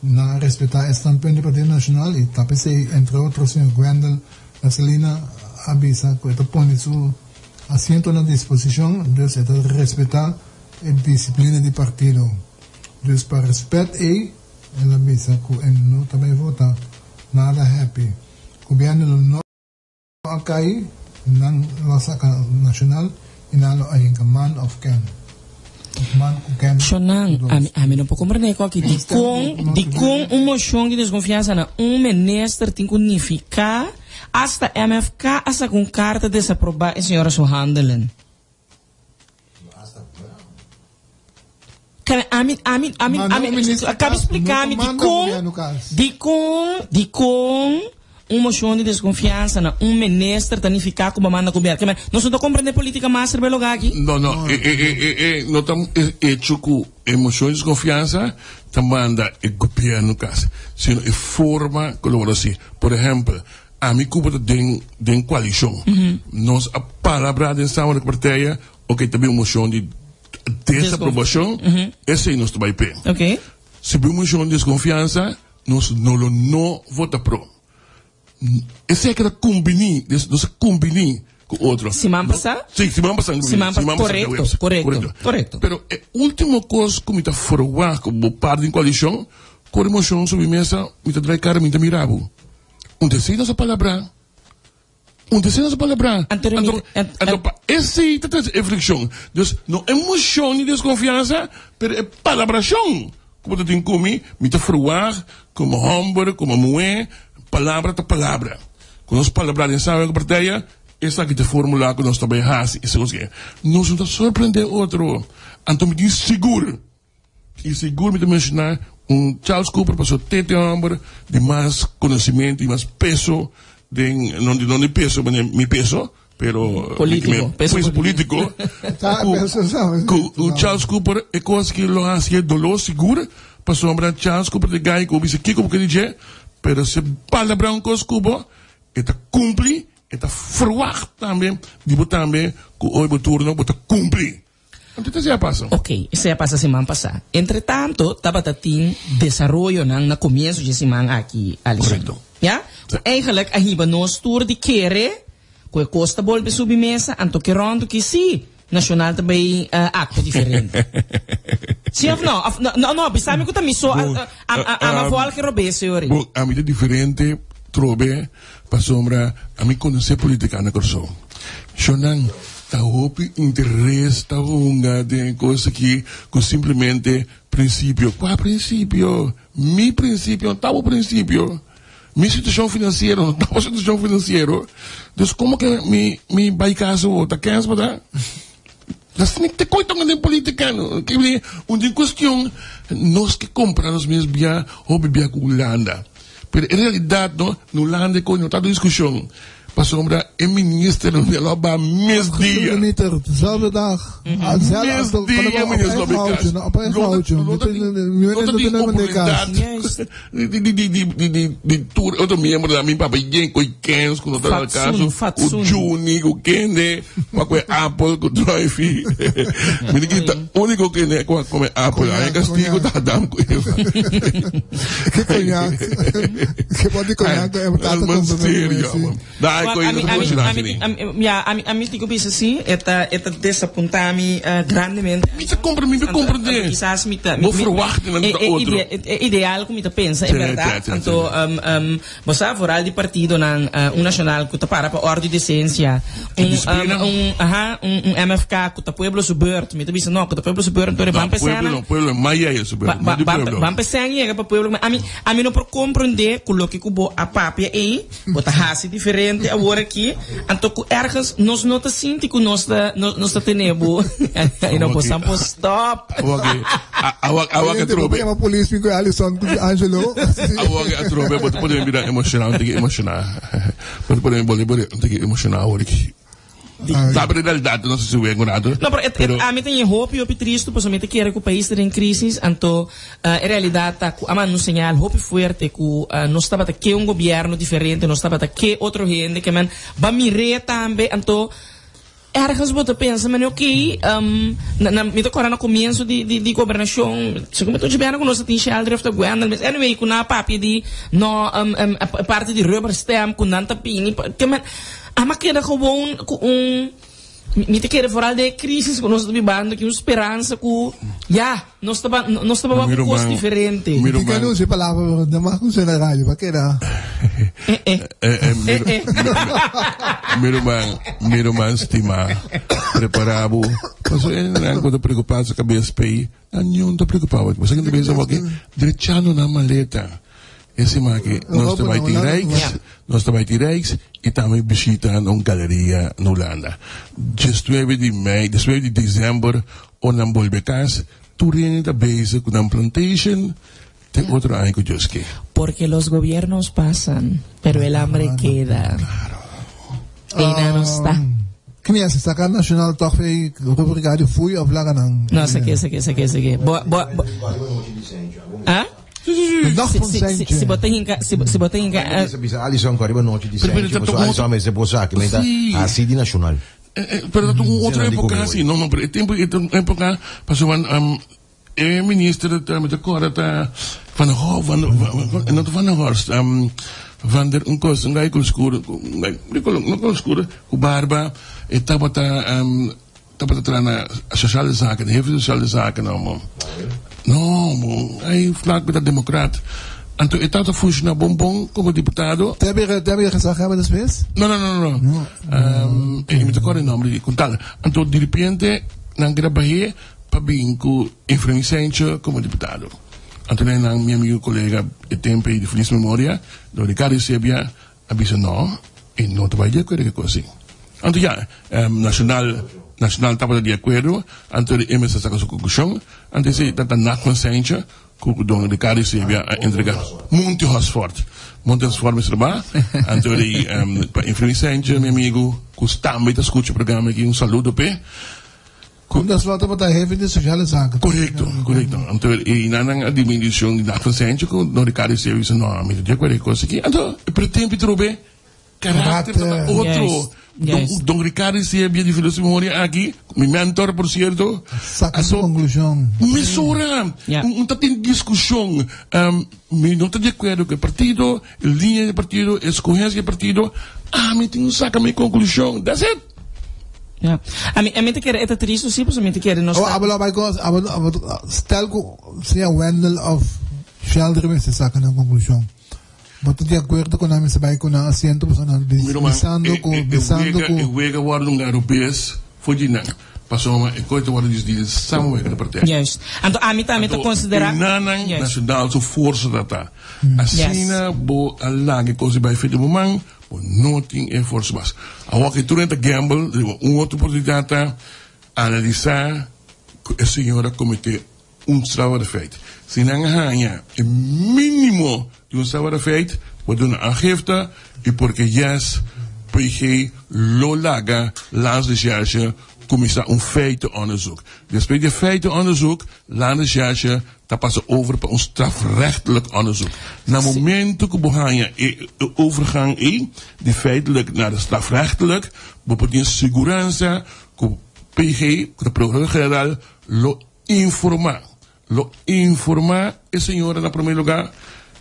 nan a respetá e standpunt di Partido Nacional i ta p'esei entre otro señor Gwendel Mercelina a bisa ku e ta pone su asiento na disposishon dus e ta respetá e disiplina di partido. Dus pa respet ei el a bisa ku e no ta bai vota nada happy. Gobierno lo no a kai, nan lo a saka Nacional i nan lo a hinka man of ken. Of man ku ken. Shonan, ami ami no por komprende koki dikon dikon un moshon di deskonfiansa na un minister tin ku nifiká asta MFK a saka un karta desaprobá e señora su handelen. Kaya ami, ami, ami, Manda ami, un minister acaba cas, explicar no mi ta di manda con, gobierno cas. di con, di con un moción di desconfianza na un minister ta nifica cu bo manda gobierno. Ke men, nos no ta comprende politica mas riba e lugar aki. No, no, e, e, e, e, e, no ta e hecho cu e moción di desconfianza ta manda e gobierno cas, sino e forma cu lo word haci. Por ehempel, ami cu bo ta den, den coalicion, nos a palabra den samen cu partijen, ok, ta bin un moción di Desaprobacion, esey nos ta bay p'e. Si bin un mocion di desconfiansa, nos no lo no vota pro. Esey a keda cumbini, nos a cumbini cu otro. Siman pasa? Si, siman pasa. Siman pasa, corecto, corecto, corecto. Pero e ultimo cos cu mi ta forwagt cu bo parti den coalicion, cu ora e mocion subi mesa, mi ta draai cara, mi ta mira bo. Un esey nos a palabra. Un ta esei nos palabrá. Anto, Anto, anto pa esei ta trese e frikshon. Dus no e moshon di deskonfiansa, pero e palabrashon ku bo ta tin ku mi, mi ta ferwagt komo hòmber, komo muhé, palabra ta palabra. Ku nos palabrá den sawe ku partiya, esaki ta e fórmula ku nos ta bai hasi. Esei kos ke nos no ta sorprendé otro. Anto mi tin sigur. I sigur mi ta menshoná un Charles Cooper pasobra te ta e hòmber di mas konosementu i mas peso den, no di no di peso manera mi peso, pero Polítiko, peso peso polítiko ku ku Charles Cooper e kos ki lo hasi e doló sigur pasobra Charles Cooper ta e gai ku bo bisa kiko bo ke di dje pero si e palabrá un kos ku bo e ta kumpli e ta ferwagt tambe di bo tambe ku oi bo turno bo ta kumpli. Anto esei a pasa. Ok, esei a pasa siman pasá. Entretanto, tabata tin desaroyonan na komienso dje siman aki, Alison. Korekto. Ya? Ku eigenlijk a hiba nos tur di kere ku e kos ta bolbe subi mesa, anto ke ròndu ki sí, Nashonal ta bai aktua diferente. Sí òf no? Òf no, no, no, bisa mi ku ta mi so a, a, a, a, a volge robes, señor. Bon, ami ta diferente trobe. Pasobra ami konosé politika na Kòrsou. Shonnan ta hopi interes ta hunga den e kos aki ku simplemente prinsipio. Kua prinsipio? Mi prinsipio no ta bo prinsipio. Mi situashon finansiero no ta bo situashon finansiero. Dus komo ke mi mi bai kas awor? Ta kens bo ta? Te koe tonga den politika no. Un den kuestion nos ke kompara nos mes bia hopi bia ku Hulanda. Pero en realidad no, na Hulanda e koe no ta diskushon. Pasobra e minister no lo a ba mes dia. Dezelfde dag. Mes dia minister lo a bai kas. Lo ta tin oportunidat di tur otro miembro mi papia yen ku kens ku no ta na kaso ku Juni ku kende pa ku e apel ku druifi mi di kita uniko kende ku a kome apel ai kastigo ta Adam ku Eva Ke koñak ke bòt di koñak e tata serio. Ai, coi, no te emocioná, Sini. Ja, ami tin ku bisa si, e ta, e ta desapuntá mi grandemente. Mi ta compre, mi ta comprende. Kisas mi ta. Bo verwachting ta otro. E ideal ku mi ta pensa, en bèrdat. Anto, Bo sa vooral di partidonan un nacional cu ta para pa ordo y decencia, un un aha un un MFK cu ta pueblo su beurt, mi ta bisa no cu ta pueblo su beurt entonces ban p'e pueblo no, pueblo maya su beurt, no di pueblo. Ban p'e sèn yega pa pueblo, ami ami no por comprende cu loke cu bo a papia ey bo ta haci diferente awor aki, anto cu ergens nos no ta sinti cu nos ta nos ta tene bo y no bo san por stop. Awor Awak awak atrobe. Bo polis mi ku Alison ku Angelo. Awak atrobe bo ta pone bira emocional, un tiki emocional. Bo ta pone boli boli un tiki emocional awor aki. Ta pero realidad no sé si wen rato. No, pero, et, et, ami ta hopi hopi tristo pasobra mi ta kere ku pais ta den crisis anto e realidad ta ku a manda un señal hopi fuerte ku nos tabata ke un gobierno diferente, nos tabata ke otro hende ke men ba mir'é tambe anto Ergens bo ta pensa mane ok, na na mi ta kòrda na komienso di di di gobernashon, segun mi ta ochi bèna ku nos ta tin Sheldrift of Gwendel mes, anyway ku nan a papia di no e parti di rubber stamp ku nan ta bini pa ke men ama keda gewoon ku un mi ta kere vooral den e crisis ku nos ta bibando ki un speransa ku ya nos ta ban nos ta ban ku kos diferente. Mi tin ke anuncia e palabra pero no mas funciona radio pa keda. Eh eh. Eh eh. Mi ruman, mi ruman stimá, prepará bo. Pasobra e nan ku ta preokupá su kabes p'ei, nan niun ta preokupá bo. Bo sa ken ta bisa bo aki? Drechando nan maleta. E siman aki nos ta bai tin Rijks, nos ta bai tin Rijks i tambe bishita na un galeria na Hulanda. Diesnuebe di mei, diesnuebe di desèmber, ora nan bolbe kas, tur hende ta bezig ku nan plantation. Te otro aña ku Dios ke. Porque los gobiernos pasan, pero el hambre queda. Eina no sta. Kmi hasi saka nacional toch fe rubrica di fui of laga nan. No, sake, sake, sake, sake. Bo, bo, bo. Ah? Nog Si, van si, si, Sentje. si bo ta hinka, si, si bo ta hinka, eh, Bisa bisa Alison ku ariba nochi di Pero, pero, Sentje, ta paso un Alison mester por sa ki men ta Sí. hasi di nacional. Eh, eh, pero ta un otro Sena di época come así. No, no, pero e tempo, e época, paso van, E minister ta mi ta corda ta van der Ho van der no ta van der Horst van der un cos un guy cu scuro un guy di color no color scuro cu barba e tabata tabata traha na sociale zaken hefe di sociale zaken no mo no mo ay vlak ta democrat anto e tabata funciona bon bon como diputado. Te habia te habia gezaghebber despues? No no no no no mi ta corda e nomber di con tal anto diripiente nan keda bahe. Pa bin ku Efrain Sancho komo diputado. Anto nan mi amigo kolega e tempo ei di felis memoria, don Ricardo Eusebia, a bisa no, e no ta bai di akuerdo ku e kos ei. Anto ya, Nacional Nacional tabata di akuerdo, anto e mester a saka su konklushon, anto esei ta ta Nachman Sancho ku don Ricardo Eusebia a entrega Monte Hosford. Monte Hosford mester ba, anto di pa Efrain Sancho, mi amigo ku tambe ta skucha e programa aki, un saludo p'e. Ku nos lo tabata hefe di sociale zaken. Korekto, korekto. Anto e nan a di bendicion di Dagfan Sancho ku don Ricardo Eusebio bisa no, mi ta di akuerdo e kos aki. Anto pero tempo trobe karakter ta otro. Don don Ricardo Eusebio di Filoso Memoria aki, mi mentor por cierto. Saka su konklushon. Mesora un ta tin diskushon. Mi no ta di akuerdo ku e partido, e liña di e partido, e eskohensia di e partido. Ami tin ku saka mi konklushon. That's it. Ja. Ami, ami ta kere, e ta tristu si, pasobra mi ta kere nos Oh, ta. abo lo bai kos, abo, abo, stel ku sea Wendel of Sheldry mester saka nan konklushon. Bo ta di akuerdo ku nan mester bai ku nan asiento pasobra nan Mi ruman, bisando e, ku, e, e bisando wega, ku. e wega wòrdu un garobes for di nan. Pasobra e kos ta wòrdu disidi samenwerkende de partij. Juist. Anto ami tambe ta Anto, konsiderá. e nanan Juist. nacional su forsa ta ta. Asina bo a laga e kos di bai feti bo man, Bo no tin e forsa mas. Awor ke tur hende ta gamble, riba un otro oportunidat ta analisá ku e señor a kometé un strafbare feit. Si nan haña e mínimo di un strafbare feit, bo duna aangifte i porque yes, PG lo laga Landsrecherche kuminsá un feitenonderzoek. Despues di e feitenonderzoek, Landsrecherche ta pasa over pa un strafrechtelijk onderzoek. Na momento ku bo haña e overgang ei, di feitelijk naar strafrechtelijk, bo por tin siguransa ku PG, ku ta Prokurador-General, lo informá, lo informá e señora na promé lugá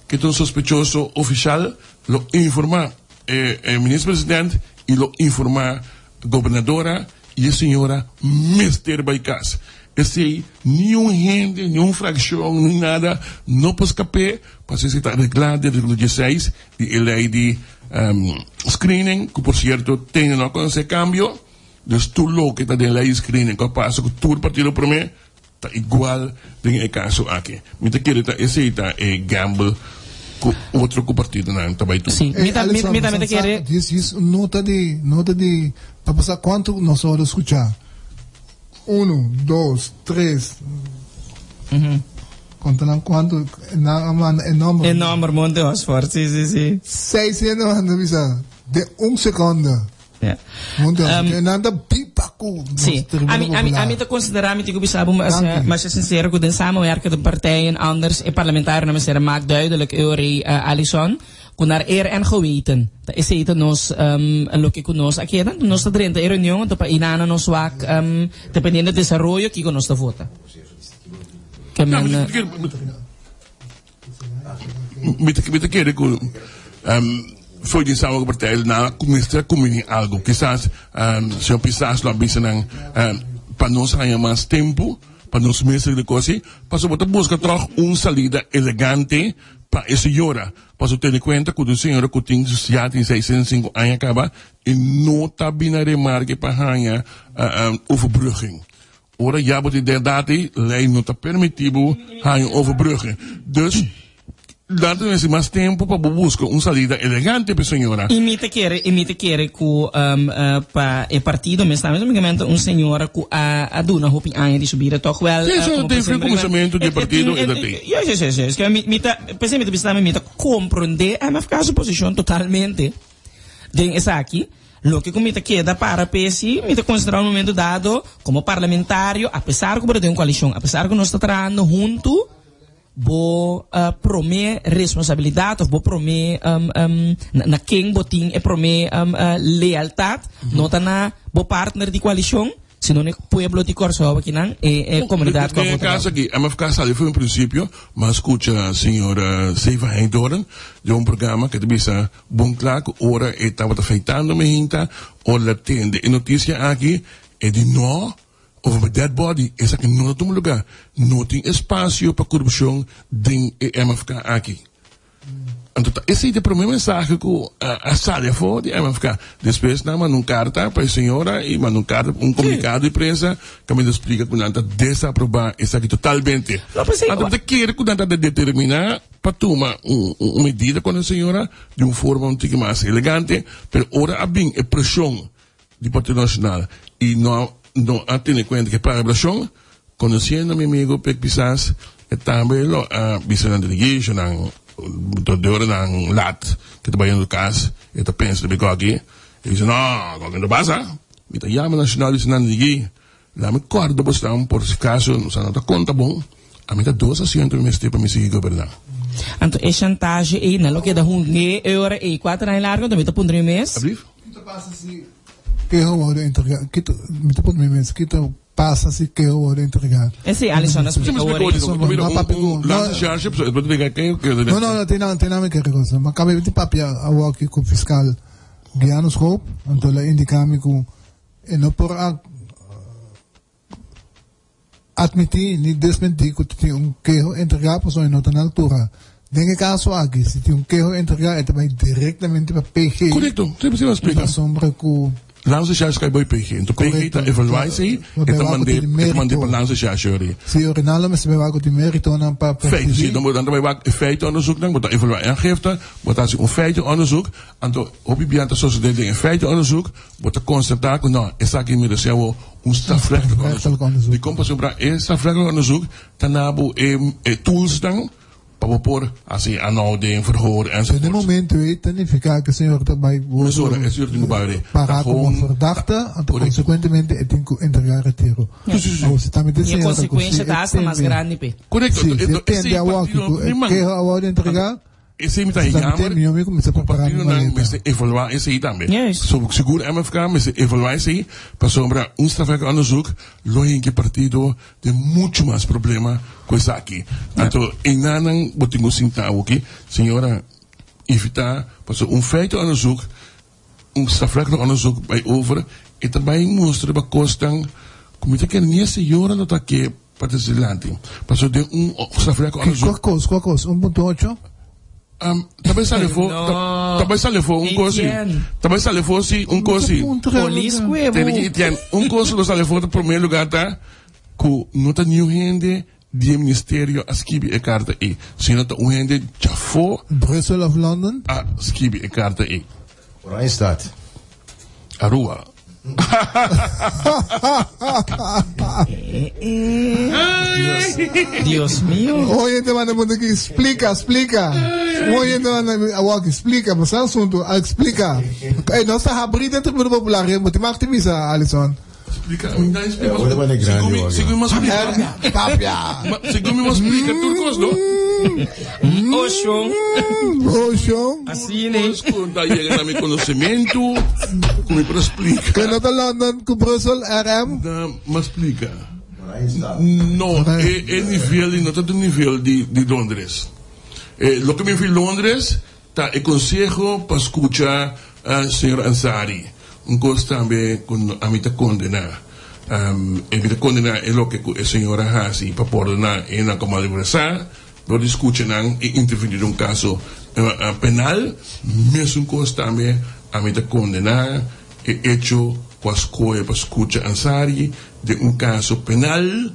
ke ta un sospechoso ofishal, lo informá. e, e minister-president i lo informá gobernadora i e señora mester bai kas. Esei niun hende, niun frakshon, ni nada no por skap'é pasobra esei ta reglá den artíkulo dieseis di e lei di screening ku por sierto tene no a konosé kambio. Dus tur loke ta den lei di screening ku a pasa ku tur partido promé Ta igual den e kaso aki. Mi ta kere ta esei ta e gamble ku otro ku partidonan ta bai tuma. Sí, mi ta, mi, mi tambe ta kere. Dis is nota di, nota di, pa pasá kuantu nos a wòrdu skuchá? Unu, dos, tres. Konta nan kuantu nan a manda e nòmber. E nòmber Monte Osford, sí, sí, sí. Seis hende a manda bisa den un sekonde. Ja. Monte um, ehm, nan ta biba ku sí. Ami, ami, ami ta considera, mi tigo bisa bo, maar ser sincero, ku den samenwerken de partijen anders, e parlementario na mesera maak duidelijk, Eury uh, Alison, ku naar eer en geweten. Ta esei ta nos, um, loke ku nos a keda, nos ta drenta e reunion, anto pa inana nos wak, um, dependiendo desarrollo, kiko nos ta vota. Ke men, uh, Mi ta, mi ta kere ku um, foi di sawa partij na mester kumini algo. Kisas um, señor Pisas lo a bisa nan um, pa nos haña mas tempo, pa nos mester de kosi, pasobra bo ta buska toch un salida elegante pa e señora. Pasobra tene kuenta ku e señora ku tin ya tin 65 aña kaba i no ta bina remarke pa haña uh, um, overbrugging. Ora ya bo tin den edat ei, lei no ta permití bo haña un overbrugge. Dus, nan ta mester mas tempu pa bo buska un salida elegante pa e señora. I mi ta kere, i mi ta kere ku pa e partido mes tambe únicamente un señora ku a a duna hopi aña di su bida tòg wèl. Sí, eso den fin kuminsamentu di e partido e ta tin. Yes, yes, yes, yes. Mi, mi ta, p'esei mi ta bisa tambe mi ta komprondé MFK su posishon totalmente. Den esaki, loke ku mi ta keda para p'e si mi ta konsiderá un momento dado komo parlamentario, apesar ku bo ta den un koalishon, apesar ku nos ta trahando huntu, bo promé responsabilidat òf bo promé na ken bo tin e promé lealtat no ta na bo partner di koalishon, Sino n'e pueblo di Kòrsou akinan, e e komunidat ku a Den e vota kaso aki, MFK sali for un prinsipio, m'a skucha señor Seva Heydoorn den un programa ku ta bisa bon kla ku ora e tabata feitando mi hinta, ora el a tende e notisia aki, e di no, over my dead body, esaki no ta tuma lugá. No tin espasio pa korupshon den e MFK aki. Anto ta esei ta e prome mensahe ku a sali afó di MFK. Despues nan manda un karta pa e señora i manda un karta, un komunikado di prensa kaminda splika ku nan ta desaprobá esaki totalmente. Anto mi ta kere ku nan ta determiná pa tuma un medida kontra e señora di un forma un tiki mas elegante, pero ora a bin e preshon di Partido Nacional y no no a tene cuenta ke palabracion, conociendo mi amigo Pek Pisas, e tambe lo a bisa nan dirigi nan de ora nan lat ke ta bayendo cas e ta pensa riba e koki, e bisa no, koki no pasa, mi ta yama Nacional bisa nan dirigi, laat mi corda bosnan por si caso nos no ta conta bon, ami ta dos asiento mi mester pa mi sigui goberna. Anto e chantaje ei nan lo keda hunge e ora ei cuater aña largo, anto mi ta puntra mi mes. Alsjeblieft. Kito pasa si keho wòrdu entregá? Kito, mi ta puntra mi mes, kito pasa si keho wòrdu entregá? Esei Alison a splika awor ei. No, papia ku, no, no, no, no, tin nan, tin nan mi kere cosa. Ma kaba di papia awor aki ku fiskal Guiano Schoop, anto el a indiká mi ku e no por a Atmití ni desmentí ku tin un keho entregá pasobra e no ta na altura. Den e kaso aki, si tin un keho entregá e ta bai direktamente pa PG. Korekto, si si splika. Pasobra ku. Landsrecherche kai bai PG. Enton PG ta evaluá esei, e ta mand'é, e ta mand'é pa Landsrecherche yori. Si Rinaldo mester bai wak ku tin méritonan pa Feito, si, nan ta bai wak e feitenonderzoeknan, bo ta evaluá e aangifte, bo ta hasi un feitenonderzoek, anto hopi biaha ta sosodé den e feitenonderzoek, bo ta konstatá ku no, esaki meresé awor Un strafrechtelijk onderzoek. Dikon? Pasobra e strafrechtelijk onderzoek ta na bo e toolsnan pa bo por hasi aanhouding, verhoor enzovoort. Den e momento ei ta nifiká ku e señor ta bai Mesora e señor tin ku bai ori. Pará komo verdachte, anto konsekuentemente e tin ku entregá retiro. Awor si tambe ta e I e señor ta ku si konsekuensha e ta asta mas tende grandi p'e. Korekto. Si, si e tende awor aki ku e keho a wòrdu entregá. Esei mi ta jammer ku partidonan mester evaluá esei tambe. So sigur MFK mester evaluá esei pasobra un strafrechtelijk onderzoek lo hinka e partido den muchu mas problema ku esaki. Anto einanan bo tin ku sinta awoki, señora. invitá pasobra un feitenonderzoek, un strafrechtelijk onderzoek bai over e ta bai mustra riba kosnan ku mi ta kere ni e señora lo ta ke pa trese dilanti. Pasobra den un strafrechtelijk onderzoek. Kua kos, kua kos? Un punto ocho? Ta bai sali afó, ta bai sali afó un kos si. Ta bai sali afó si un kos si. Polis ku Tene ki Etienne, un kos lo sali afó ta promé lugá ta ku no ta niun hende di e ministerio a skibi e karta ei, sino ta un hende djafó. Brussel of London? A skibi e karta ei. Oranjestad. Aruba. Dios mío. Oye, te manda punto aquí. Explica, explica. Oye, te manda awaki, explica. Mas asunto, explica. Hey, no está abrir dentro do popular, mas te mag te misa, Alison. Explica, mi da explica. Sigur mi explica. Papia. Sigur mi explica tur cos, no? Ocean. Ocean. Así ne. Cos cu ta yega na mi conocimento, cu mi por explica. Que no ta London cu Brussel, RM? Da, mi explica. No, e, e nivel no ta e nivel di, di Londres. Eh, loke mi fi Londres, Ta e conseho pa scucha señor Ansary. Un cos tambe cu ami ta condena. E mi ta condena e loke cu e señor a haci pa pordona e nan cu a malversa dor di scucha nan y interveni den un caso penal. Mesun cos tambe ami ta condena e hecho cu a scohe pa scucha Ansary den un caso penal.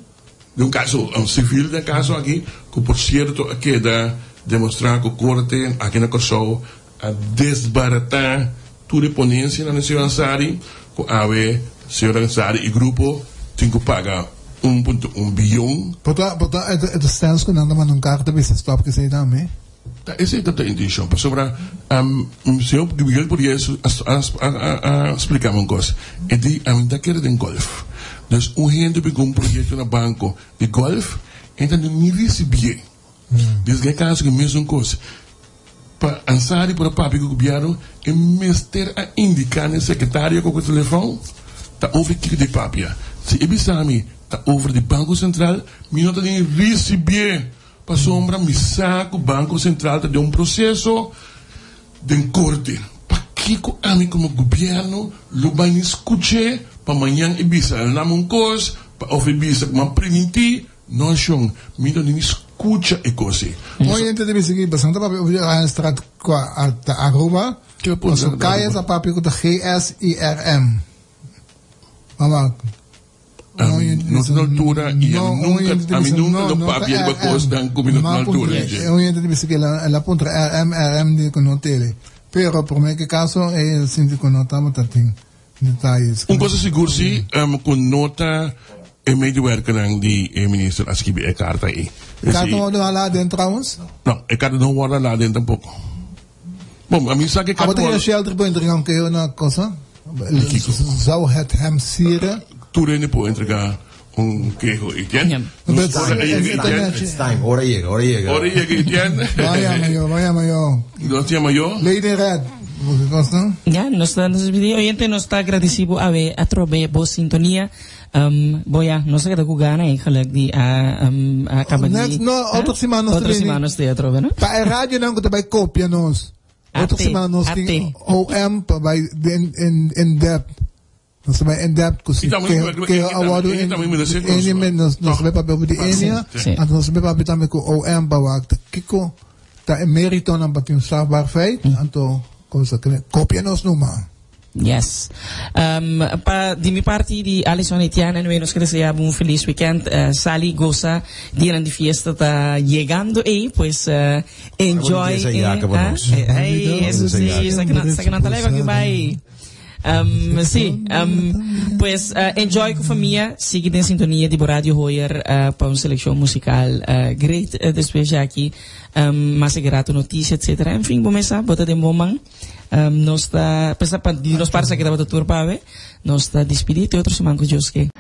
Den un kaso sivil den kaso aki, ku por sierto a keda demostrá ku korte aki na Kòrsou a desbaratá tur e ponensianan di señor Ansary, ku awe señor Ansary i grupo tin ku paga un punto un biyon. Por ta por ta e ta stens ku nan ta manda un karta bisa stòp kesei tambe? Ta esei ta ta intenshon, pasobra señor Miguel Puriez a splika mi un kos, e di ami ta kere den golf, dus un hende bin ku un proyekto na banko di golf, e ta ni risibié. Dus den e kaso ku mesun kos, pa Ansary por a papia ku gobièrnu, e mester a indiká na e sekretario ku ku telefòn ta over kiko di papia. Si e bisa mi ta over di Banko Sentral, mi no ta ni risibié. Pasobra mi sa ku Banko Sentral ta den un proseso den korte. Pakiko ami komo gobièrnu lo bai ni skuch'é pa mañan e bisa nan un kos pa òf e bisa ku mi a primintí? No shon, mi no ni skucha e kos ei. Un oyente ta bisa aki, Basanta papia over di Oranjestraat kua ta Aruba, pasobra kaya ta papia ku ta GSIRM. Mama. Ami no ta na altura y ami nunca, ami nunca lo papia riba cosnan cu mi no ta na altura di dje. E oyente ta bisa cu el a puntra RM, RM di cu no tele. Pero prome ke caso e sinti cu no tabata tin detayes. Un cosa sigur si, cu no ta e medewerkernan di e minister a skibi e carta ey. E carta no wordo hala aden trouwens? No, e carta no wordo hala aden tampoco. Bon, ami sa ke carta wordo. Abo ta shelter por entrega un keho na cosa? Zou het hem sieren? Tur hende por entrega un keho, Etienne. Nos ora a yega, Etienne. It's time, ora yega, ora yega. Ora yega, Etienne. Ban yama yo, ban yama yo. Nos yama yo. Lady in Red, bo ke kos no? Ya, nos ta despedí. Oyente, nos ta agradeci bo awe atrobe bo sintonia. Um, bo ya, nos a keda ku gana eigenlijk di a, um, a kaba di... Next, no, otro siman nos ta Otro bini. siman nos ta atrobe, no? Pa e radionan ku ta bai kopia nos. Otro AT, siman nos tin AT. OM pa bai den in in depth. Nos ta bai in depth ku si I tambe ke ke i a wordu tambe in tambe mi rese ene nos. me nos nos Toch? bai papia over di ene, Sí. anto nos bai papia tambe ku OM pa wak ta kiko ta e meritonan pa tin un strafbaar feit, anto kosa kopia nos numa. Yes. Um, pa di mi parti di Alison Etienne anyway, nos ke desea bo un feliz weekend. Sali goza dianan di fiesta ta llegando ey, pues enjoy. Esa yaca pa nos. Ey, eso sí, sa que sa que nan ta leva que bai. Um, sí, um, pues enjoy cu famia, sigui den sintonia di bo Radio Hoyer pa un seleccion musical great despues aki, um, mas e rato noticia, etcetera. En fin, bo mesa, bo ta den bon man. Nos ta pensa pa di nos parti esaki tabata tur pa awe. Nos ta dispidi te otro siman ku Dios ke.